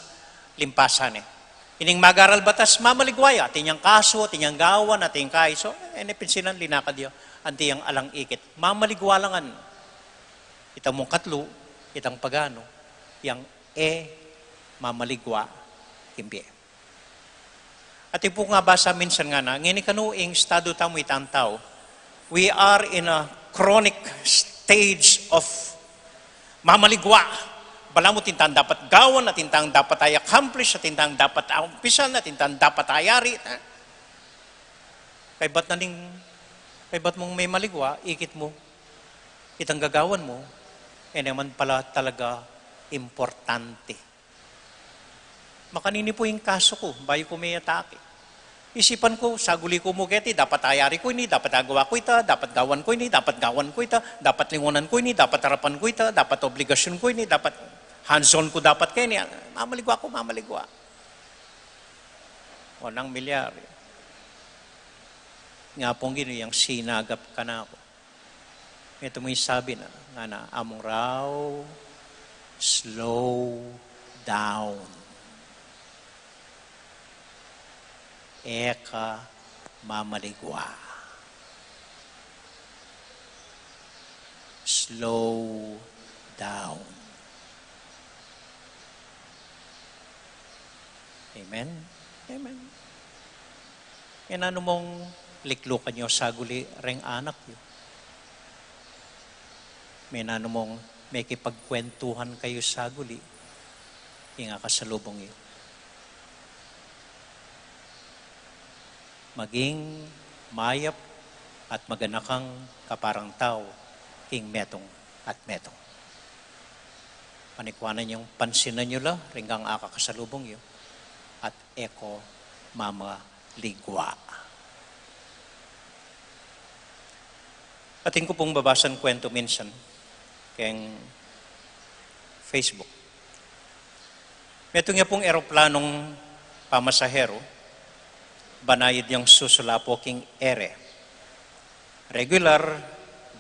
limpasan ne. Ining magaral batas, mamaligwa ya, atin yang kasu, atin yang gawan, atin yang kaiso, e ne pinsinan, linakad ya, anti yang alang ikit. Mamaligwa la ngan. Itang mung katlu, itang paganu, yang e mamaligwa king bie. Atin pung basa minsan ngana, ngeni kanu ing estadu tamu itang tau. We are in a chronic stage of mamaligwa. Balamu atin tang dapat gawan, atin tang dapat i-accomplish, atin tang dapat umpisan, atin tang dapat ayari. Kaybat na ning, kaybat mung memaligwa, ikit mu, itang gagawan mu, e naman pala talaga importante. Makanini pu ing kasu ku, bayu ku me-atake. Isipan ku, saguli ku mu keti, dapat ayari ku ini, dapat agawa ku ita, dapat gawan ku ini, dapat gawan ku ita, dapat lingunan ku ini, dapat arapan ku ita, dapat obligasyun ku ini, dapat hands-on ku dapat keni, mamaligwa ku, mamaligwa. O nang milyari. Nga pung Ginu yang sinagap kanaku. Metung mu ing sabi na, ngana, among rau, slow down. E ka mamaligwa. Slow down. Amen? Amen. E nanu mung liklukan yu saguli reng anak yu. Me nanu mung mekipagkwentuhan kayu saguli king akasalubung yu. Maging mayap at maganakang kaparang tau king metung at metung. Panikwanan yung pansinan yu la, ring akakasalubung yu, at e ko mamaligwa. Atin ku pung babasan kwentu minsan keng Facebook. Metung ya pung eroplanung pamasaheru, banayad yang susulapo king ere. Regular,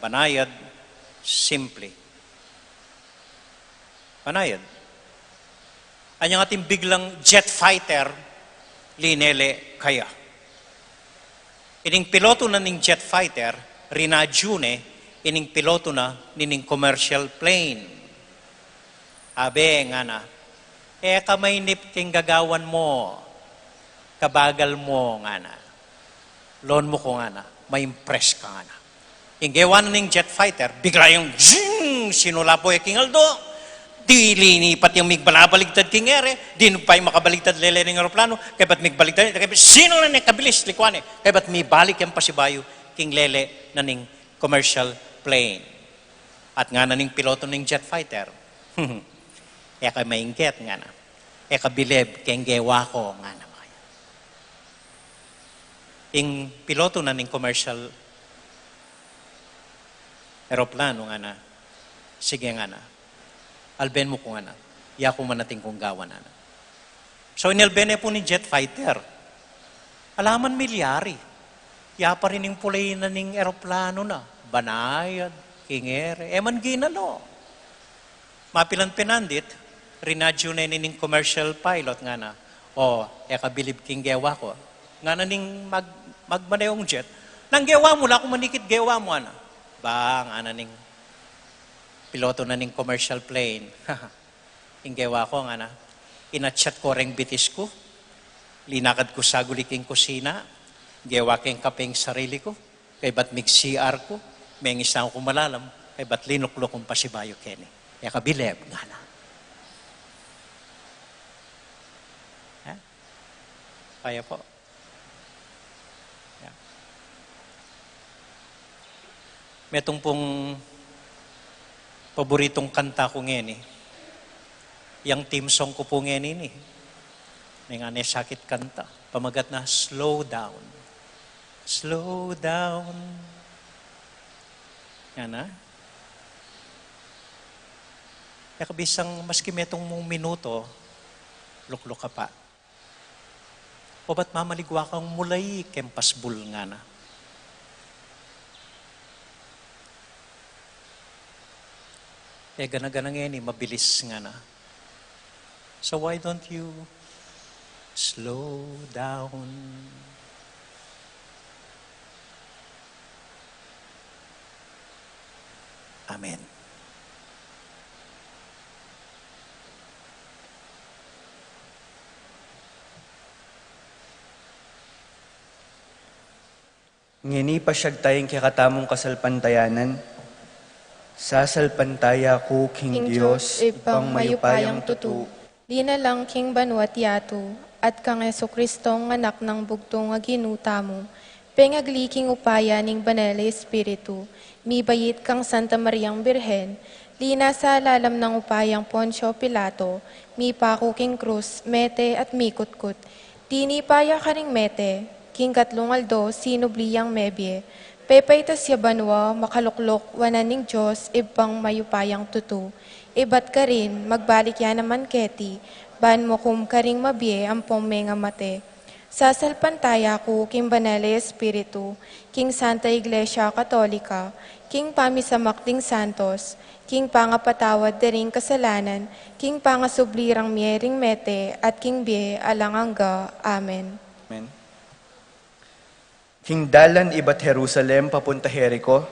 banayad, simple. Banayad. Anyang atin biglang jet fighter, linele kaya. Ining piloto na ning jet fighter, rinadyu ne ining piloto na nining commercial plane. Abe, ngana, e ka mainip king gagawan mu, kabagal mu, ngana. Loan mu ku, ngana, ma-impress ka, ngana. Ing gewa na ning jet fighter, bigla yang zing! Sinulapo ya king aldo. Di linipat yang migbalabaligtad king ere, di pa makabaligtad lele ning eroplano, kaybat migbaligtad, kaybat sinula ne kabilis, likwan ne, kaybat mibalik yang pasibayu king lele na ning commercial plane. At ngana ning piloto ning jet fighter, e ka mainggit, ngana. E ka bilib keng gewa ku, ngana. Ing piloto na ning commercial eroplano, ngana, sige, ngana, alben mu ku, ngana, yaku man atin kung gawan, ngana. So, inalben ne pu ning jet fighter. Ala man milyari. Ya pa rin ing pulayan na ning eroplano na. Banayad, king ere, e man ginalo. Mapilan pinandit, rinadyu ne nining commercial pilot, ngana, o, e ka bilib king gewa ku. Ngana ning mag-, magmanehong jet, nang gewa mu, ala ku man ikit gewa mu, ngana. Ba, ngana ning piloto na ning commercial plane. Ing gewa ku, ngana, inatsat ku reng bitis ku, linakad ku saguli king kusina, gewa keng kape ing sarili ku, kaybat mig-C R ku, mengisang ku malalam, kaybat linukluk kung pasibayu keni. E ka bilib, ngana. Ha? Kaya pu. Ya. Metung pung paboritung kanta ku ngeni. Yang theme song ku pu ngeni ini. Neng ane sakit kanta. Pamagat na, slow down. Slow down. Ngana. E ka bisang maski metung mung minuto, lukluk ka pa. Obat mamaligwa kang mulai keng pasbul, ngana. E gana-gana ngeni, mabilis, ngana. So why don't you slow down? Amen. Ngeni pasiag taya king kekatamung kasalpantayanan. Sasalpantaya ku king King Dios, Dios, Ibpang Ibpang mayupayang mayupayang tutu, tutu, linalang king banua't yatu, at kang Jesucristong Anak nang bugtung a Ginu tamu, pengagli king upaya ning Banal a Espiritu, mibait kang Santa Mariang Birhen, linasa lalam nang upayang Poncio Pilato, mipaku king krus, mete at mikutkut. Tinipa ya karing mete, king katlung aldo sinubli yang mebie. Pepaitas ya banua, makaluklok wanan ning Dios, Ibpang mayupayang tutu. Ibat karin, magbalik ya naman keti, ban mukum karing mabie ampong menga mate. Sasalpantaya ku king Banal a Espiritu, king Santa Iglesia Katolika, king pamisamak ding santos, king pangapatawad da ring kasalanan, king pangasubli rang mie ring mete, at king bie alang angga. Amen. Amen. King dalan ibat Jerusalem papunta Jerico,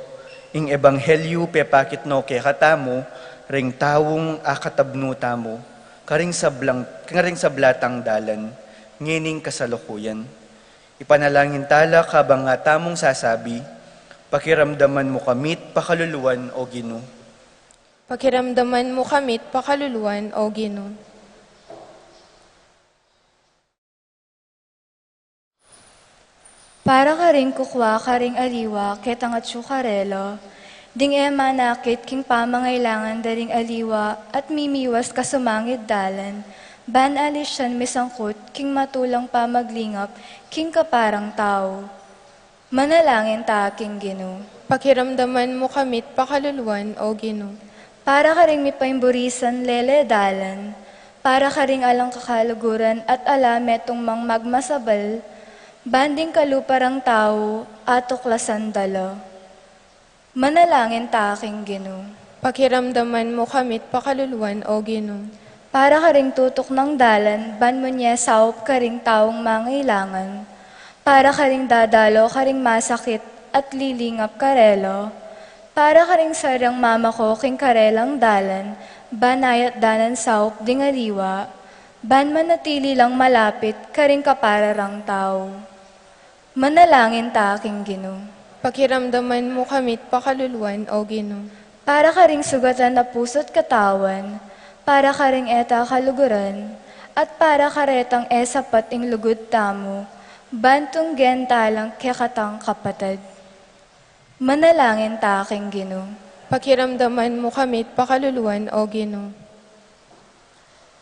ing ebanghelyu pepakit no kekatamu ring taung akatabnu tamu, karing sablang, karing sabla tang dalan, ngening kasalukuyan. Ipanalangin tala kabang nga tamung sasabi, "Pakiramdaman mu kami't pakaluluan, O Ginu." Pakiramdaman mu kami't pakaluluan, O Ginu. Para karing kukwa karing aliwa ketang atyu karela, ding e manakit king pamangailangan da ring aliwa at mimiwas kasumangid dalan, ban alisian misangkut king matulang pamaglingap king kaparang tau. Manalangin ta king Ginu. Pakiramdaman mu kami't pakaluluan, O Ginu. Para karing mipaimburisan lele dalan, para karing alang kakaluguran at ala metung mang magmasabal, ban ding kalupa rang tau atuklasan da la. Manalangin ta king Ginu. Pakiramdaman mu kami't pakaluluan, O Ginu. Para karing tutuk nang dalan, ban munye saup karing taung mangailangan. Para karing dadalo karing masakit at lilingap karela. Para karing saryang mamako king karelang dalan, ban ayat da nang saup ding aliwa, ban manatili lang malapit karing kapara rang tau. Manalangin ta king Ginu. Pakiramdaman mu kami't pakaluluan, O Ginu. Para karing sugatan a pusu't katawan, para karing e ta kaluguran, at para karetang e sapat ing lugud tamu, ban tunggen ta lang kekatang kapatad. Manalangin ta king Ginu. Pakiramdaman mu kami't pakaluluan, O Ginu.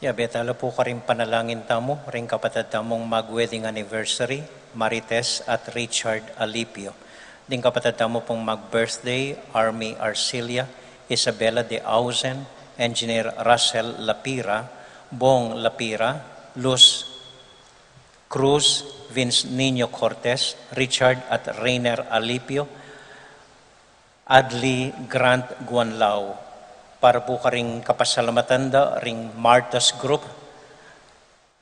Yabe tala pu karing panalangin tamu, ring kapatad tamung mag-wedding anniversary, Marites at Richard Alipio. Ding kapatad tamu pung mag-birthday, Army Arcilia, Isabella de Ausen, Engineer Russell Lapira, Bong Lapira, Luz Cruz, Vince Niño Cortez, Richard at Reiner Alipio, Adli Grant Guanlao, para pu karing kapasalamatan da ring Martyrs Group,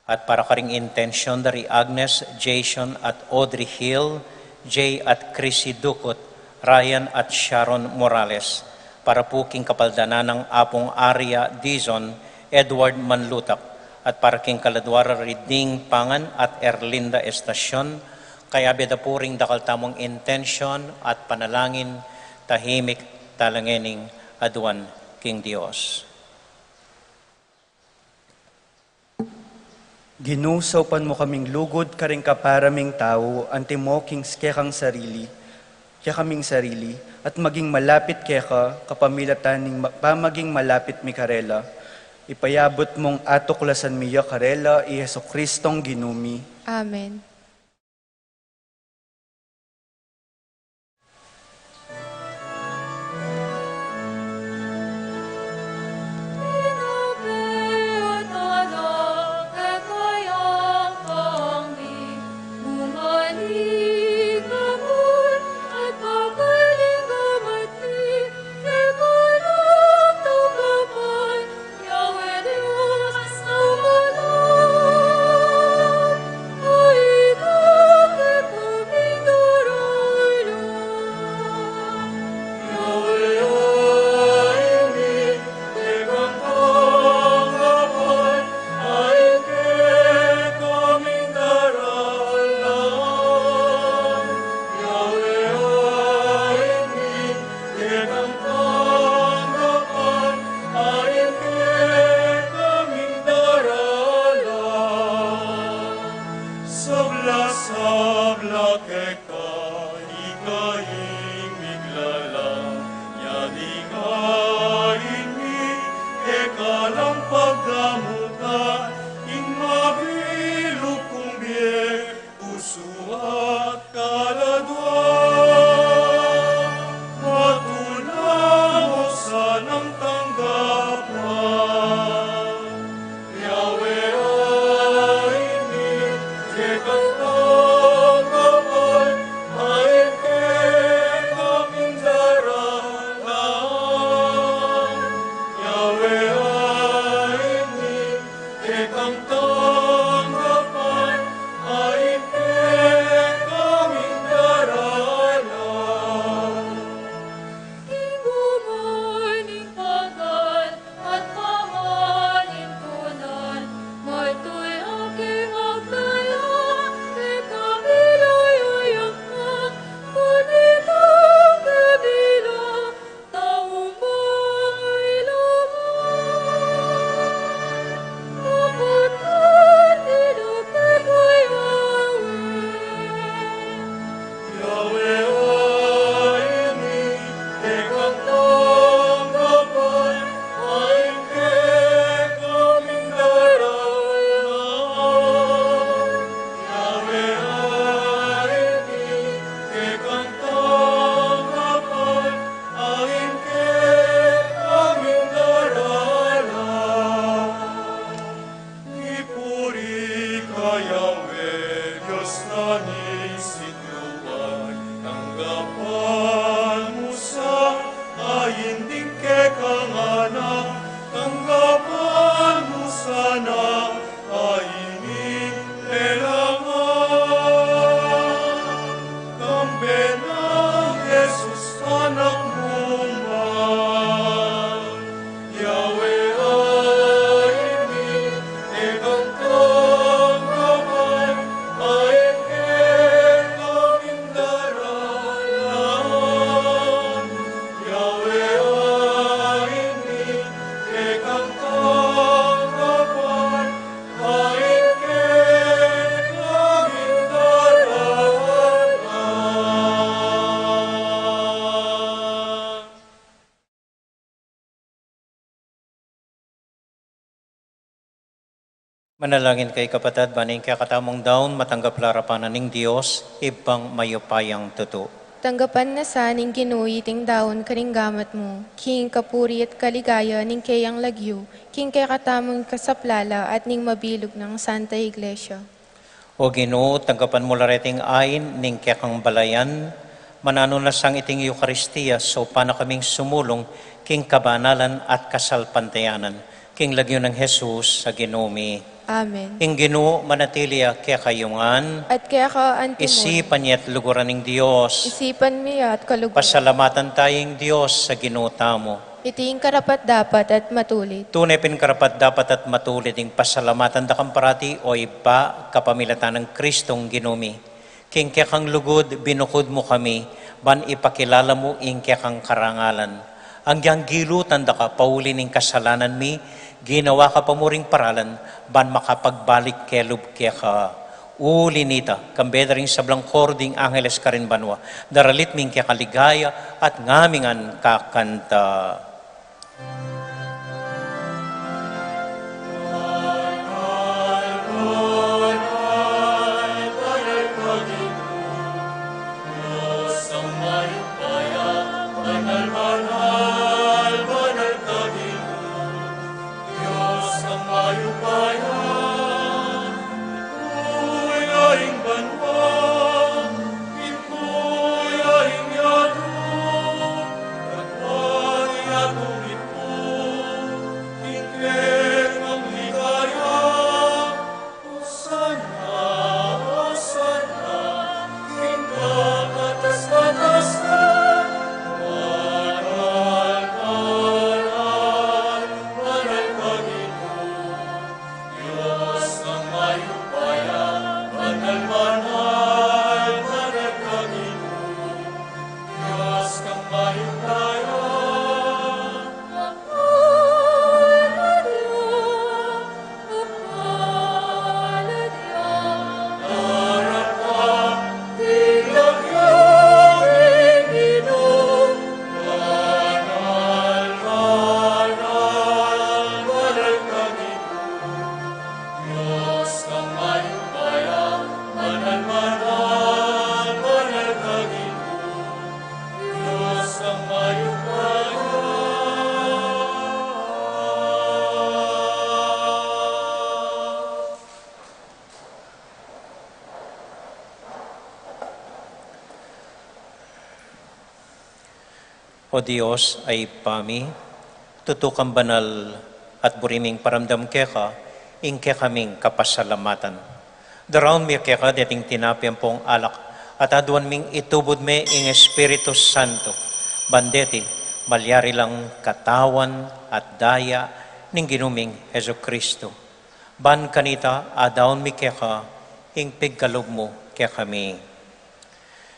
at para karing intensyon da ri Agnes, Jason at Audrey Hill, Jay at Chrissy Ducut, Ryan at Sharon Morales, para pu king kapaldanan nang Apung Aria Dizon, Edward Manlutak, at para king kaladua ra ri Ding Pangan at Erlinda Estacion, kayabe da pu ring dakal tamung intensyon at panalangin, tahimik tala ngening aduan king Dios. Ginu, saupan mu kaming lugud karing kapara ming tau, antimo king kekang sarili, kekaming sarili, at maging malapit keka, kapamilatan ning ma-, pamaging malapit mi karela. Ipayabut mung atuklasan mi ya karela, i Jesucristong Ginu mi. Amen. Lasag la keka, ika ing miglalang ya ning ain mi, keka lang pagdamutan ing mabilug kung bie, pusu at kaladua. Matula mo sanang tanggapan. Yahweh, ain mi, kekang tanggapan, ain keka ming daralan. Yahweh, ain mi, kekang tanggapan, ain keka ming daralan. Ing bunga ning pagal at pamalintunan, matula ke magdala, keka milayuyang na, kunita ke bilang taumbahay laman. Kapatid, ina keka Yahweh. Yahweh, ain mi, kekang tanggapan, ain keka ming daralan. Yahweh, ain mi, kekang tanggapan, ain keka ming daralan. Ipuri ka Yahweh, Dios na ning sinuman, tanggapan mu sa, ain ding kekang anak, tanggapan mu sana, ain ing lelangan. Kambe nang Jesus, anak mu man. Yahweh, ain mi, kekang tanggapan, ain keka ming daralan. Yahweh, ain mi, kekang tanggapan, ain keka ming daralan. Manalangin kayu, kapatad, ban ing kekatamung daun matanggap la arapan na ning Dios, Ibpang mayupayang tutu. Tanggapan na sa ning Ginu iting daun karing gamat mu, king kapurian at kaligayan ning keyang lagyu, king kekatamung kasaplalan at ning mabilug nang Santa Iglesia. O Ginu, tanggapan mu la reting ain ning kekang balayan, mananu na sang iting Eukaristia, saupan na kaming sumulung king kabanalan at kasalpantayanan, king lagyu nang Jesus a Ginu mi. Amen. Ing Ginu manatili ya kekayu ngan. At keka antimurin. Isipan ye at luguran ning Dios. Isipan mi ya at kaluguran. Pasalamatan taya ing Dios a Ginu tamu. Iti ing karapat-dapat at matulid. Tune pin karapat-dapat at matulid ing pasalamatan da kang parati, o Ibpa, kapamilatan nang Kristong Ginu mi. King kekang lugud binukud mu kami, ban ipakilala mu ing kekang karangalan. Agyang gilutan da ka pauli ning kasalanan mi, ginawa ka pa mu ring paralan, ban makapagbalik kelub keka. Uli nita, kambe da ring sablang koro ding angeles karin banua, daralit mi ing keka ligaya at ngamingan kakanta. Dios a mayupaya, ikuya ing banua, ikuya ing yatu, at pati at O Dios a Ibpa mi, tutu kang banal at buri ming paramdam keka ing kekaming kapasalamatan. Daraun mi keka deting tinape ampong alak, at aduan ming itubud me ing Espiritu Santo, ban deti malyari lang katawan at daya ning Ginu ming Jesucristo. Ban kanita, adaun mi keka ing pigkalub mu kekami.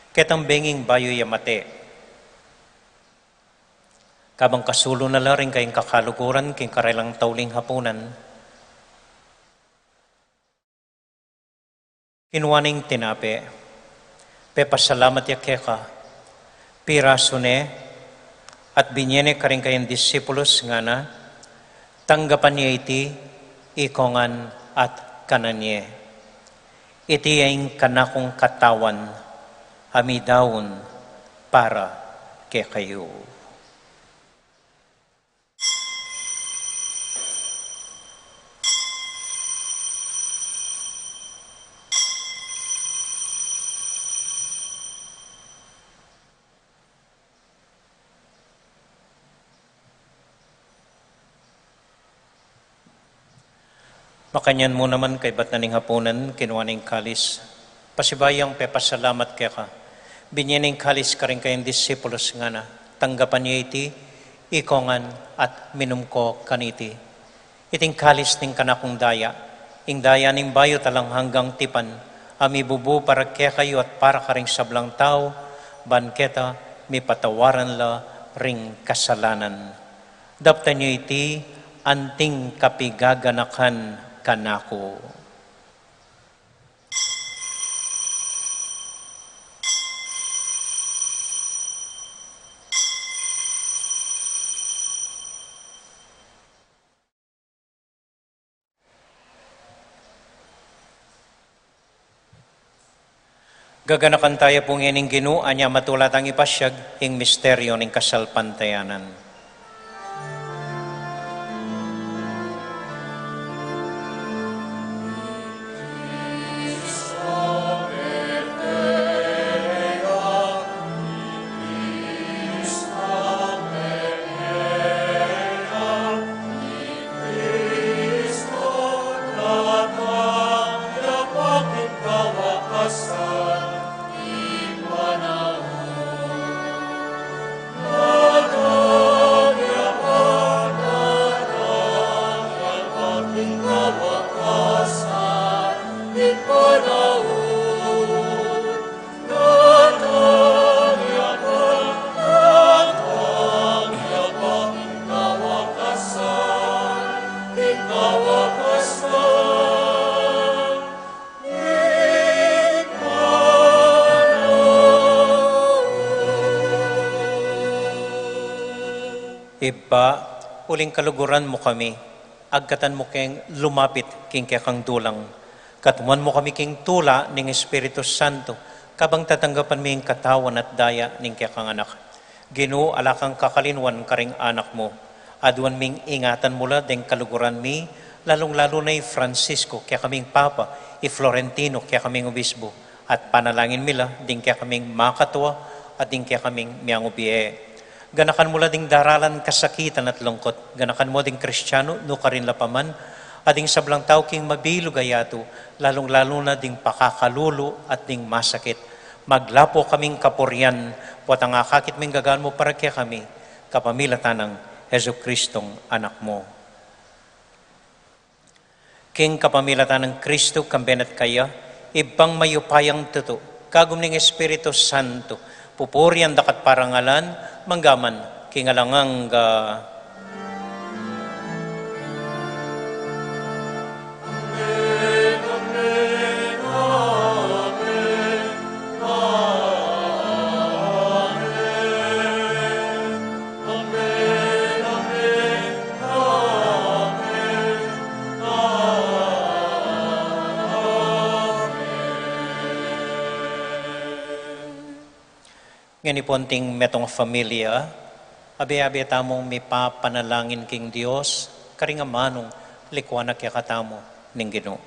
Ketang benging bayu ya mate, kabang kasulu na la ring kayang kakaluguran king karelang tauling hapunan, kinua ne ing tinape, pepasalamat ya keka, pirasu ne, at binie ne karing kayang disipulus, ngana, tanggapan ye iti ikongan at kanan ye. Iti ya ing kanakung katawan a midaun para kekayu. Makanyan mu naman kaybat na ning hapunan, kinua ne ing kalis, pasibayu yang pepasalamat keka, binie ne ing kalis karing kayang disipulus, ngana, tanggapan ye iti ikongan at minum ko kaniti. Iting kalis ning kanakung daya, ing daya ning bayu at alang anggang tipan, a mibubu para kekayu at para karing sablang tau, ban keta mipatawaran la ring kasalanan. Daptan yu iti anting kapigaganakan kanaku. Gaganakan taya pu ngening Ginu, anya matula tang ipasyag ing misteryo ning kasalpantayanan. Ibpa, uling kaluguran mu kami, agkatan mu keng lumapit king kekang dulang. Katmuan mu kami king tula ning Espiritu Santo, kabang tatanggapan mi ing katawan at daya ning kekang Anak. Ginu, ala kang kakalinuan karing anak mu. Aduan ming ingatan mu la deng kaluguran mi, lalung-lalu na i Francisco, kekaming Papa, i Florentino, kekaming Obispo, at panalangin mi la ding kekaming makatua at ding kekaming miangubie. Ganakan mu la ding daralan kasakitan at lungkut. Ganakan mu ding Kristiano, nukarin la pa man, at ding sablang tau king mabilug a yatu, lalung-lalu na ding pakakalulu at ding masakit. Maglapu kaming kapurian, potang akakit ming gagan mu para kekami, kapamilatan nang Jesucristong Anak mu. King kapamilatan nang Kristo, kambe na at kaya, Ibpang mayupayang tutu, kagum ning Espiritu Santo, pupurian da ka at parangalan, mangga man king alang angga. Ngeni pu anting metung a familia, abe-abe tamung mipapanalangin king Dios, karing amanung likuan na kekatamu ning Ginu.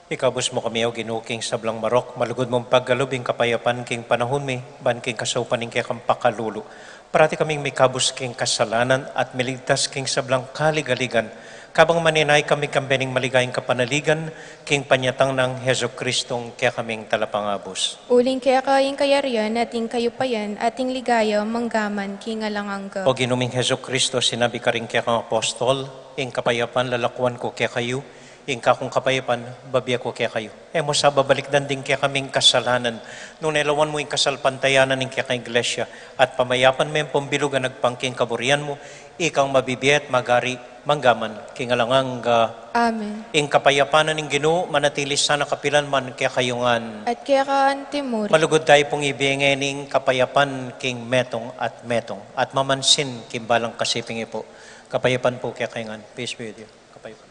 Ikabus mu kami, O Ginu, king sablang marok, malugud mung pagkalub ing kapayapan king panahun mi, ban king kasaupan ning kekang pakalulu, parati kaming mikabus king kasalanan at miligtas king sablang kaligaligan, kabang maninaya kami kambe ning maligayang kapanaligan king panyatang nang Jesucristong kekaming Talapangabus. Uling keka ing kayarian at ing kayupayan at ing ligaya manggaman king alang angga. O Ginu ming Jesucristo, sinabi karing kekang apostol, ing kapayapan lalakuan ku kekayu, ing kakung kapayapan babie ku kekayu. E mu sa babalikdan ding kekaming kasalanan, nune lawan mu ing kasalpantayanan ning kekang Iglesia, at pamayapan me ampong bilug a agpang king kaburian mu, ikang mabibie at magari manggaman king alang angga. Amen. Ing kapayapan na ning Ginu manatili sana kapilan man kekayu ngan. At keka antimurin. Malugud tayu pung ibie ngeni ing kapayapan king metung at metung, at mamansin king balang kasiping ipu. Kapayapan pu kekayu ngan. Peace be with you. Kapayapan.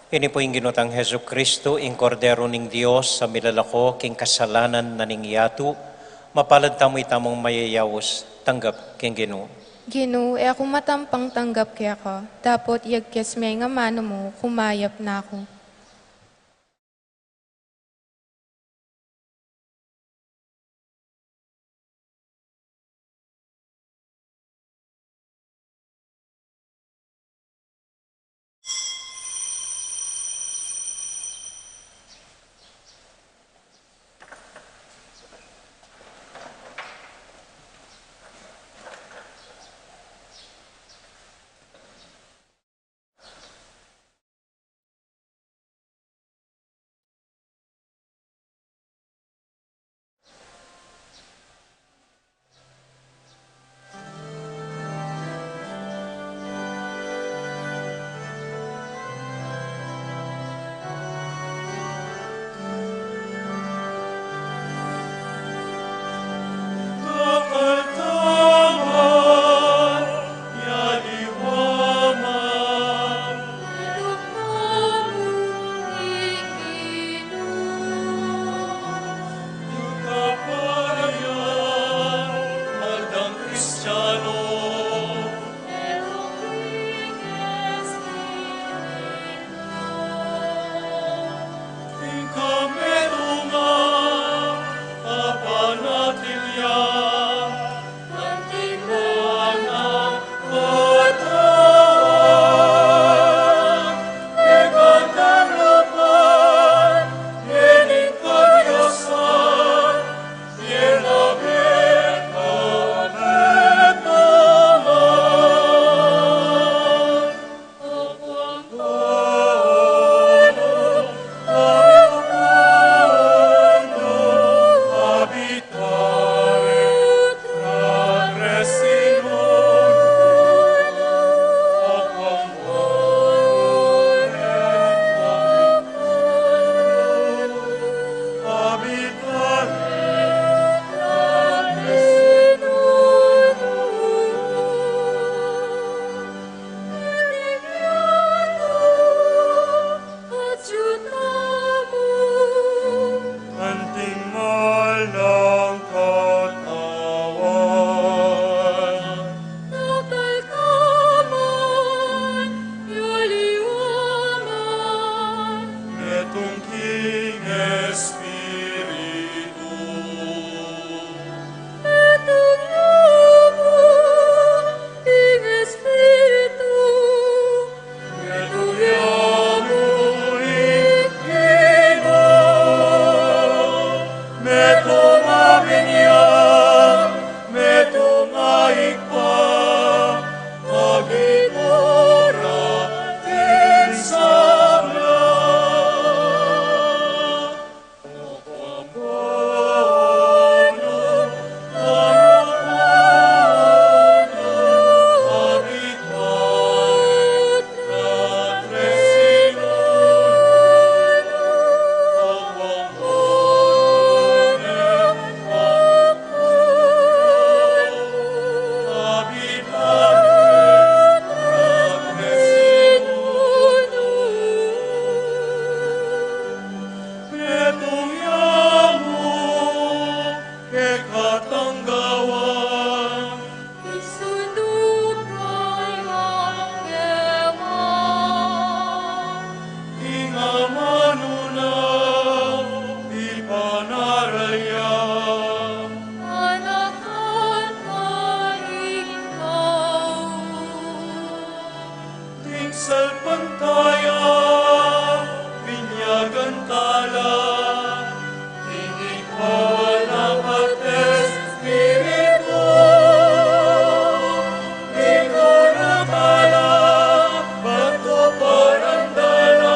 Ini pu ing Ginu tang Jesucristo, ing Kordero ning Dios, a milalako king kasalanan na ning yatu. Mapalad tamu itamung mayayaus tanggap king Ginu. Ginu, e ku matampang tanggap keka, dapot yagkas me ing amanu mu, kumayap na ku. Anakan na ikaw, ding salpantaya, binyagan tala, ding ikaw a nakates Espiritu, tinuru tala, patuparan tala,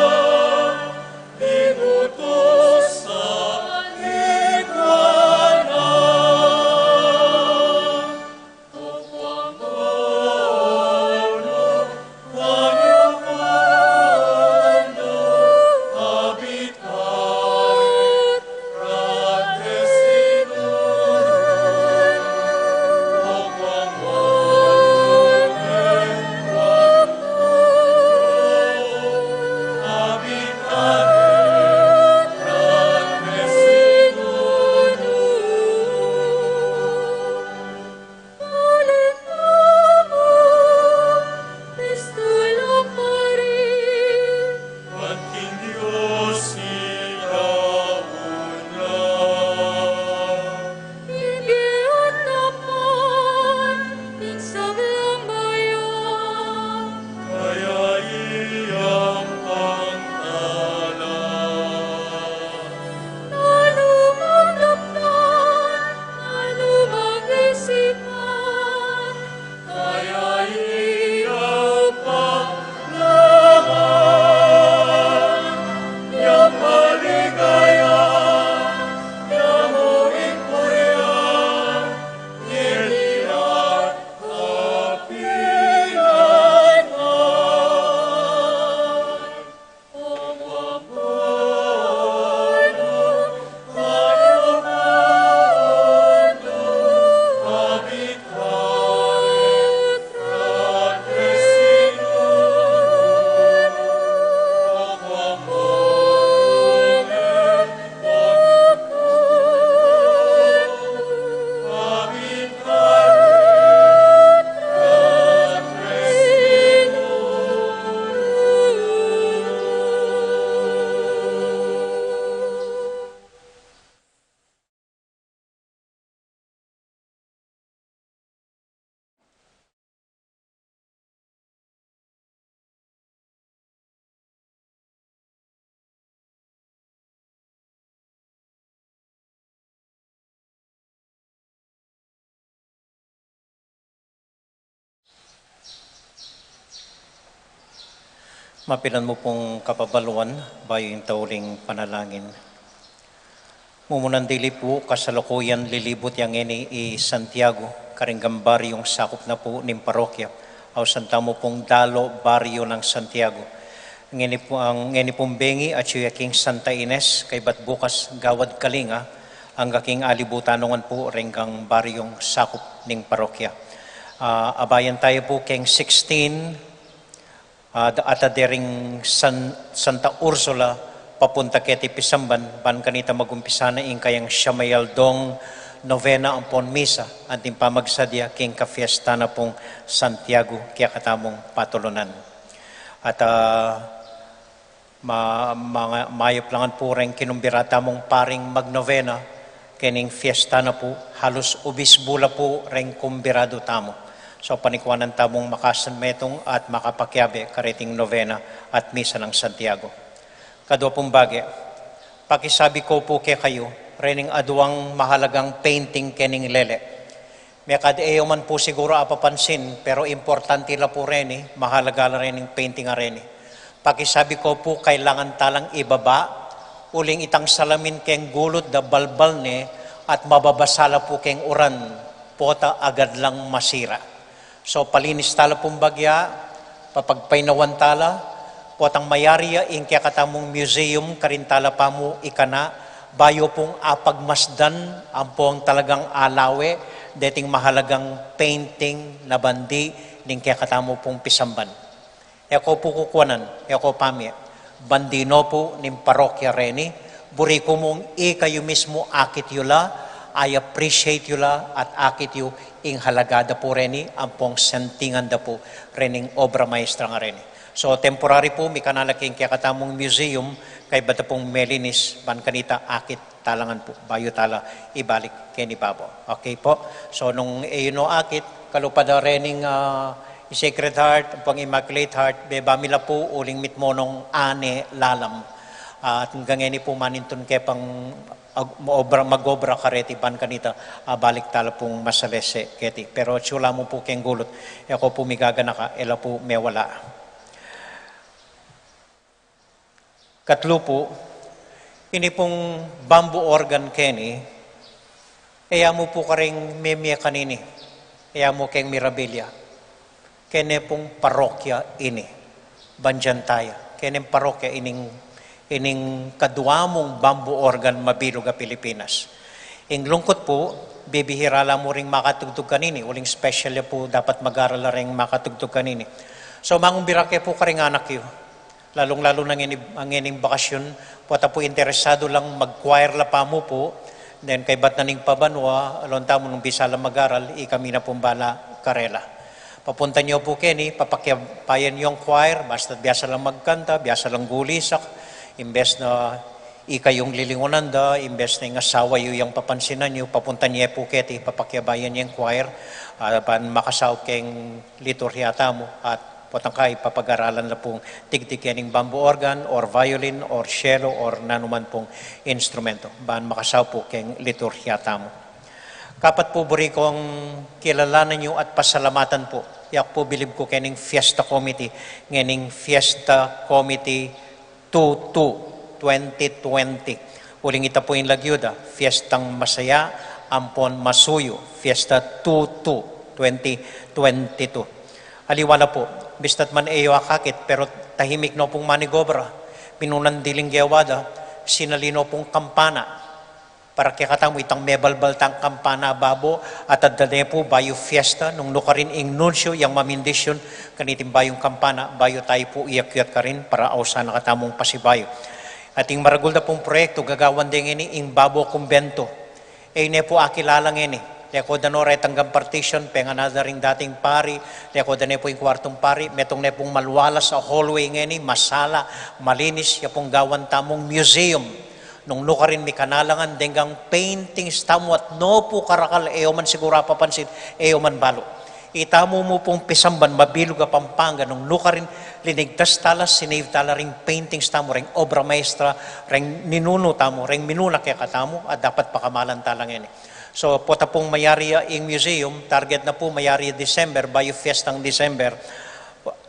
Mapilan mu pung kapabaluan, bayu ing tauling panalangin. Mumunan dili pu, kasalukuyan lilibut ya ngeni i Santiago, karing baryung sakup na pu ning parokya, ausan tamu pung Dalo, baryu nang Santiago. Ngeni pu, ang ngeni pung bengi, atyu ya king Santa Ines, kaybat bukas, Gawad Kalinga, angga king alibutan ngan pu, reng baryung sakup ning parokya. Ah, abayan tayu pu keng sixteen, ah, da-, at dering San-, Santa Ursula, papunta keti pisamban, ban kanita magumpisa na ing kayang siyam a aldong novena ampon misa, anting pamagsadya king kafiesta na pung Santiago, kekatamung patulunan. At, ah, ma-, mga, mayap la ngan pu reng kinumbira tamung paring magnovena, kening fiesta na pu, halus ubisbu la pu reng kumbiradu tamu. So, panikuanan tamung makasanmetung at makapakiabe kareting novena at misa nang Santiago. Kadua pung bage, pakisabi ku pu kekayu, rening aduang mahalagang painting kening lele. Mekad e yu man pu siguru apapansin, pero importante la pu reni, mahalaga la rening painting a reni. Pakisabi ku pu, kailangan talang ibaba, uling itang salamin keng gulut da balbal ne, at mababasa la pu keng uran, pota agad lang masira. So, palinis tala pung bagya, papagpainawan tala, potang mayari ya ing kekatamung museum, karin tala pamu ikana, bayu pung apagmasdan ampong talagang alawe deting mahalagang painting na bandi ning kekatamu pung pisamban. E ku pu kukuanan, e ku pamie, bandi no pu ning parokya reni, buri ku mung ikayu mismu akit yu la, i-appreciate yu la, at akit yu ing halaga da pu reni ampong santingan da pu rening obra maestra nga reni. So, temporary pu, mikanala king kekatamung museum, kaybat da pung melinis, ban kanita akit talangan pu, bayu tala ibalik keni babo. Okay pu. So nung e yu no akit, kalupad da rening, ah, Sacred Heart, ampong Immaculate Heart, bebang mi la pu uling mitmu nung ane lalam. At hanggang ngeni pu manintun ke pang ag-, obra, mag-obra kareti ban kanita, ah, balik tala pung masalese keti. Pero atsu la mu pu keng gulut, e ko pu migaganaka, e la pu mewala. Katlu pu, ini pung bamboo organ keni, e ya mu pu karing memie kanini, e ya mu keng mirabilia, kene pung parokya ini, Bandiantaya, kene parokya ining, ining kadua mung bamboo organ mabilug a Pilipinas. Ing lungkut pu, bibihira la mu ring makatugtug kanini, uling special ya pu dapat mag-aral la ring makatugtug kanini. So, mangumbira ke pu karing anak yu, lalung-lalu na ngeni, ngening bakasyun, pota pu interesadu lang mag-choir la pa mu pu, then kaybat na ning pabanua, alon tamu nung bisa la mag-aral, ikami na pung bala karela. Papuntan yu pu keni, papakyabayan yu ing choir, basta biasa lang magkanta, biasa lang gulisak, imbes na ika yung lilingunan da, imbes na ing asawa yu yang papansinan yu, papuntan ye pu keti, papakyabayan ye ing choir, ah, ban makasaup keng liturhiya tamu, at potang kai papag-aralan la pung tigtig kening bamboo organ, or violin, or cello, or nanuman pung instrumento, ban makasaup pu keng liturhiya tamu. Kapat pu, buri kong kilalanan yu at pasalamatan pu, yak pu bilib ku kening Fiesta Committee, ngening Fiesta Committee two two, twenty twenty. Uling ita pu ing lagyu da, Fiestang Masaya ampon Masuyu, Fiesta two two, twenty twenty-two. Aliwa la pu, bista't man e yu akakit, pero tahimik no pung manigobra, minunan diling gewa da, sinali no pung kampana, para kekatamu itang mebalbal tang kampana babo, at adda ne pu bayu fiesta, nung nukarin ing nunsyu yang mamindisyun kaniting bayung kampana, bayu tayu pu iakyat karin para ausan na katamung pasibayu. At ing maragul da pung proyektu, gagawan de ngeni ing babo kumbento. E ne pu akilala ngeni. Leko da no retang gang partition, pengan na da ring dating pari, leko da ne pu ing kwartung pari, metung ne pung malualas a hallway ngeni, masala, malinis, ya pung gawan tamung museum. Nung nukarin mikanalangan deng gang paintings tamu at no pu karakal, e yo man siguru apapansin, e yo man balu. Itamu mu pung pisamban mabilug a Pampanga, nung nukarin linigtas tala, sinave tala ring paintings tamu, ring obra maestra, ring ninunu tamu, ring minuna kekatamu, at dapat pakamalan tala ngeni. So, pota pung mayari ya ing museum, target na pu mayari ya December, bayu fiestang December,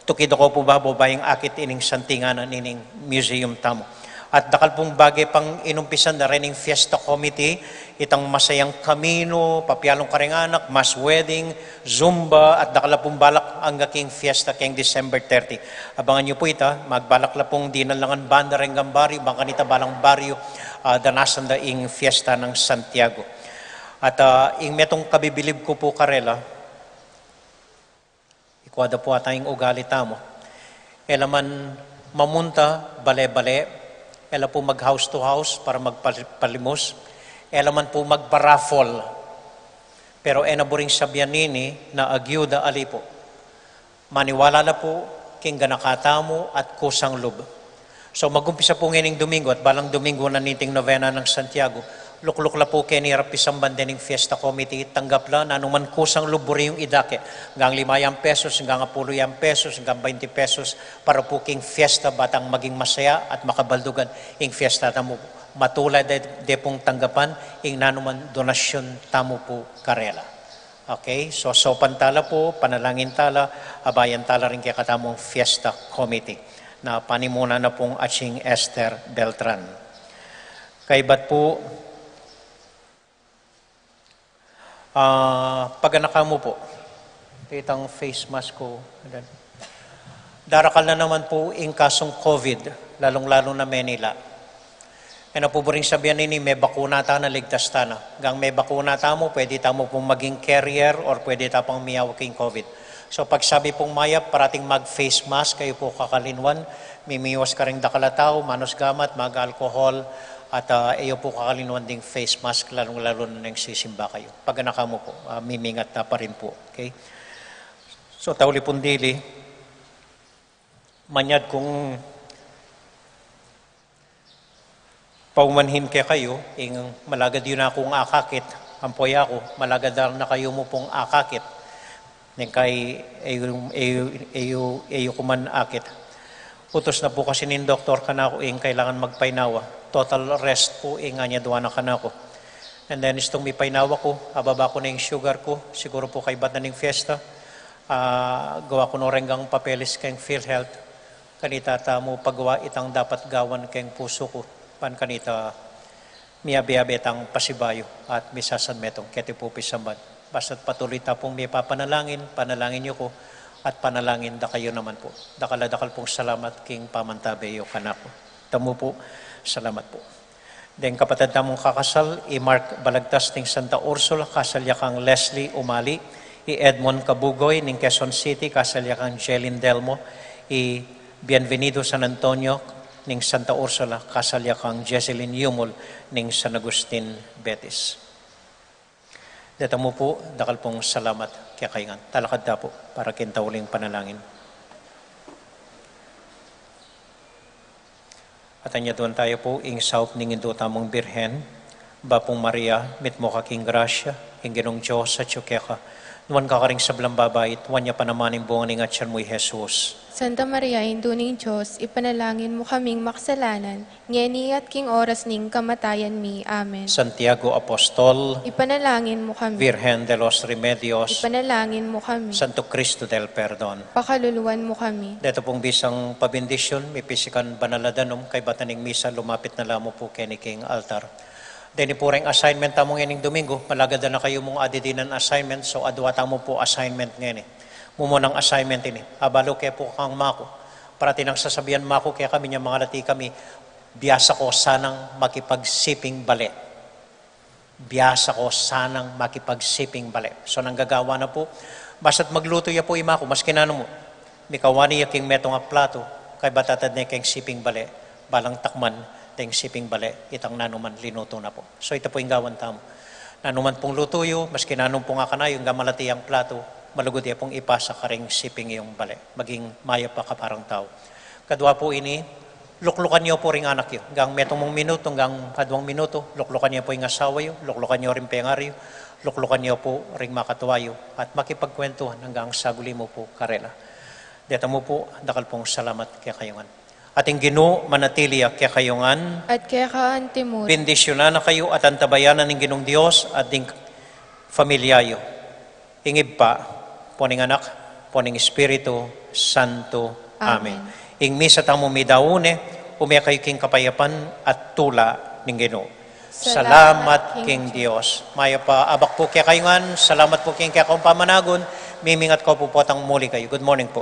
tukid ako pu babo bayung akit ining santingan na nining museum tamu. At dakal pung bage pang inumpisan da rening Fiesta Committee, itang masayang kaminu, papialung karing anak, mass wedding, zumba, at dakal pung balak angga king fiesta keng December thirty. Abangan yu pu ita, magbalak la pung dinan langan banda reng gang baryu, bang kanita balang baryu, ah, danasan da ing fiesta nang Santiago. At, ah, ing metung kabibilib ku pu karela, ikua da pu ata ing ugali tamu. E la man mamunta bale-bale, e la pu mag house to house para magpalimus, e la man pu magpa-raffle. Pero e na buring sabian nini na agyuda ali pu. Maniwala la pu king ganaka tamu at kusang lub. So, magumpisa pu ngening Domingo at balang Domingo na niting novena nang Santiago, lukluk la pu keni rang pisamban dening Fiesta Committee, tanggap la nanuman kusang lub buri yung idake, gang lima yang pesos, gang apulu yang pesos, gang baynti pesos, para pu king fiesta batang maging masaya at makabaldugan ing fiesta tamu. Matula de, de pung tanggapan ing nanuman donasyun tamu pu karela. Okay, so, saupan tala pu, panalangin tala, abayan tala ring kekatamung Fiesta Committee na panimuna na pung Aching Esther Beltran. Kaybat pu, ah, paganaka mu pu. Itang face mask ku. Darakal na naman pu ing kasung COVID, lalung-lalu na Manila. E na pu buring sabian ini, mebakuna tana, ligtas tana. Gang mebakuna tamu, pwede tamu pung maging carrier or pwede ta pang miyawa king COVID. So, pagsabi pung mayap, parating mag-face mask, e yu pu kakalinwan, mimiwas karing dakal a tau, manus gamat, mag-alcohol, at, ah, e yu pu kakalinwan ding face mask, lalung-lalu na nung sisimba kayu. Paganaka mu pu, ah, mimingat na pa rin pu. Okay? So, tauli pung dili, manyad kung Paumanhin kekayu, ing malagad yu na kung akakit, ampo yaku, malagad na kayu mu pung akakit. Neng kai, e yu, e yu, e yu, e yu ku man akit. Utus na pu kasi ning doktor kanaku, ing kailangan magpainawa. Total rest pu ing anyadwan na kanaku. And then, istung mipainawa ku, ababa ku na ing sugar ku, siguru pu kaybat na ning fiesta. Ah, gawa ku no reng papeles keng PhilHealth. Kanita tamu pagawa itang dapat gawan keng pusu ku, ban kanita miyabe-yabe tang pasibayu at misasanmetung keti pu pisamban. Basta't patuloy ta pung mipapanalangin, panalangin yu ku, at panalangin da kayu naman pu. Dakal a dakal pung salamat king pamantabe yu kanaku. Tamu pu, salamat pu. Deng kapatad tamung kakasal, i Mark Balagtas ning Santa Ursula, kasal ya kang Leslie Umali, i Edmond Kabugoy ning Quezon City, kasal ya kang Jelin Delmo, i Bienvenido San Antonio ning Santa Ursula, kasal ya kang Jesselyn Yumul ning San Agustin, Betis. Deta mu pu, dakal pung salamat kekayu ngan. Talakad ta pu para king tauling panalangin. At anyaduan tayu pu ing saup ning Indu tamung Birhen, Bapu Maria, mitmu ka king grasya, ing Ginung Dios atyu keka, nuan ka karing sablang babai, at nuan ya pa naman ing bunga ning atyan mu, i Jesus. Santa Maria, Indu ning Dios, ipanalangin mu kaming makasalanan, ngeni at king oras ning kamatayan mi. Amen. Santiago Apostol, ipanalangin mu kami. Virgen de los Remedios, ipanalangin mu kami. Santo Cristo del Perdon, pakaluluan mu kami. Deta pung bisang pabendisyun, mipisikan banal a danum, kaybat na ning misa, lumapit na la mu pu keni king altar. Deni pu reng assignment tamu ngening Domingo, malagad na kayu mung adidinan assignment, so adua tamu pu assignment ngeni. Mumunang assignment ini, abalu ke pu kang maku. Parati nang sasabian maku kekami, nya mangalati kami, biasa ko sanang makipagsiping bale. Biasa ko sanang makipagsiping bale. So, nang gagawa na pu, basta't maglutu ya pu i maku, maski nanu mu. Mikawani ya king metung a platu, kaybat tatad ne keng siping bale, balang takman deng siping bale itang nanu man linutu na pu. So, ita pu ing gawan tamu. Nanu man pung lutu yu, maski nanu pung akan yu, anggang malati yang platu, malugud ya pung ipasa karing siping yung bale. Maging mayap a kaparang tau. Kadua pu ini, luklukan yu pu ring anak yu. Anggang metung mung minutu, anggang aduang minutu, luklukan yu pu ing asawa yu, luklukan yu ring pengar yu, luklukan yu pu ring makatua yu, at makipagkwentuhan anggang saguli mu pu karela. Deta mu pu, dakal pung salamat kekayu ngan. At ing Ginu manatili ya kekayu ngan. At keka antimurin. Bendisyunan na kayu at antabayanan ning Ginung Dios at ding familia yu. Ing Ibpa, ampo ning Anak, ampo ning Espiritu Santo. Amen. Amen. Ing misa tamu midaun ne, ume kayu king kapayapan at tula ning Ginu. Salamat king Dios. Mayap a abak pu kekayu ngan, salamat pu king kekayung pamanagun, mimingat ko pu potang muli kayu. Good morning pu.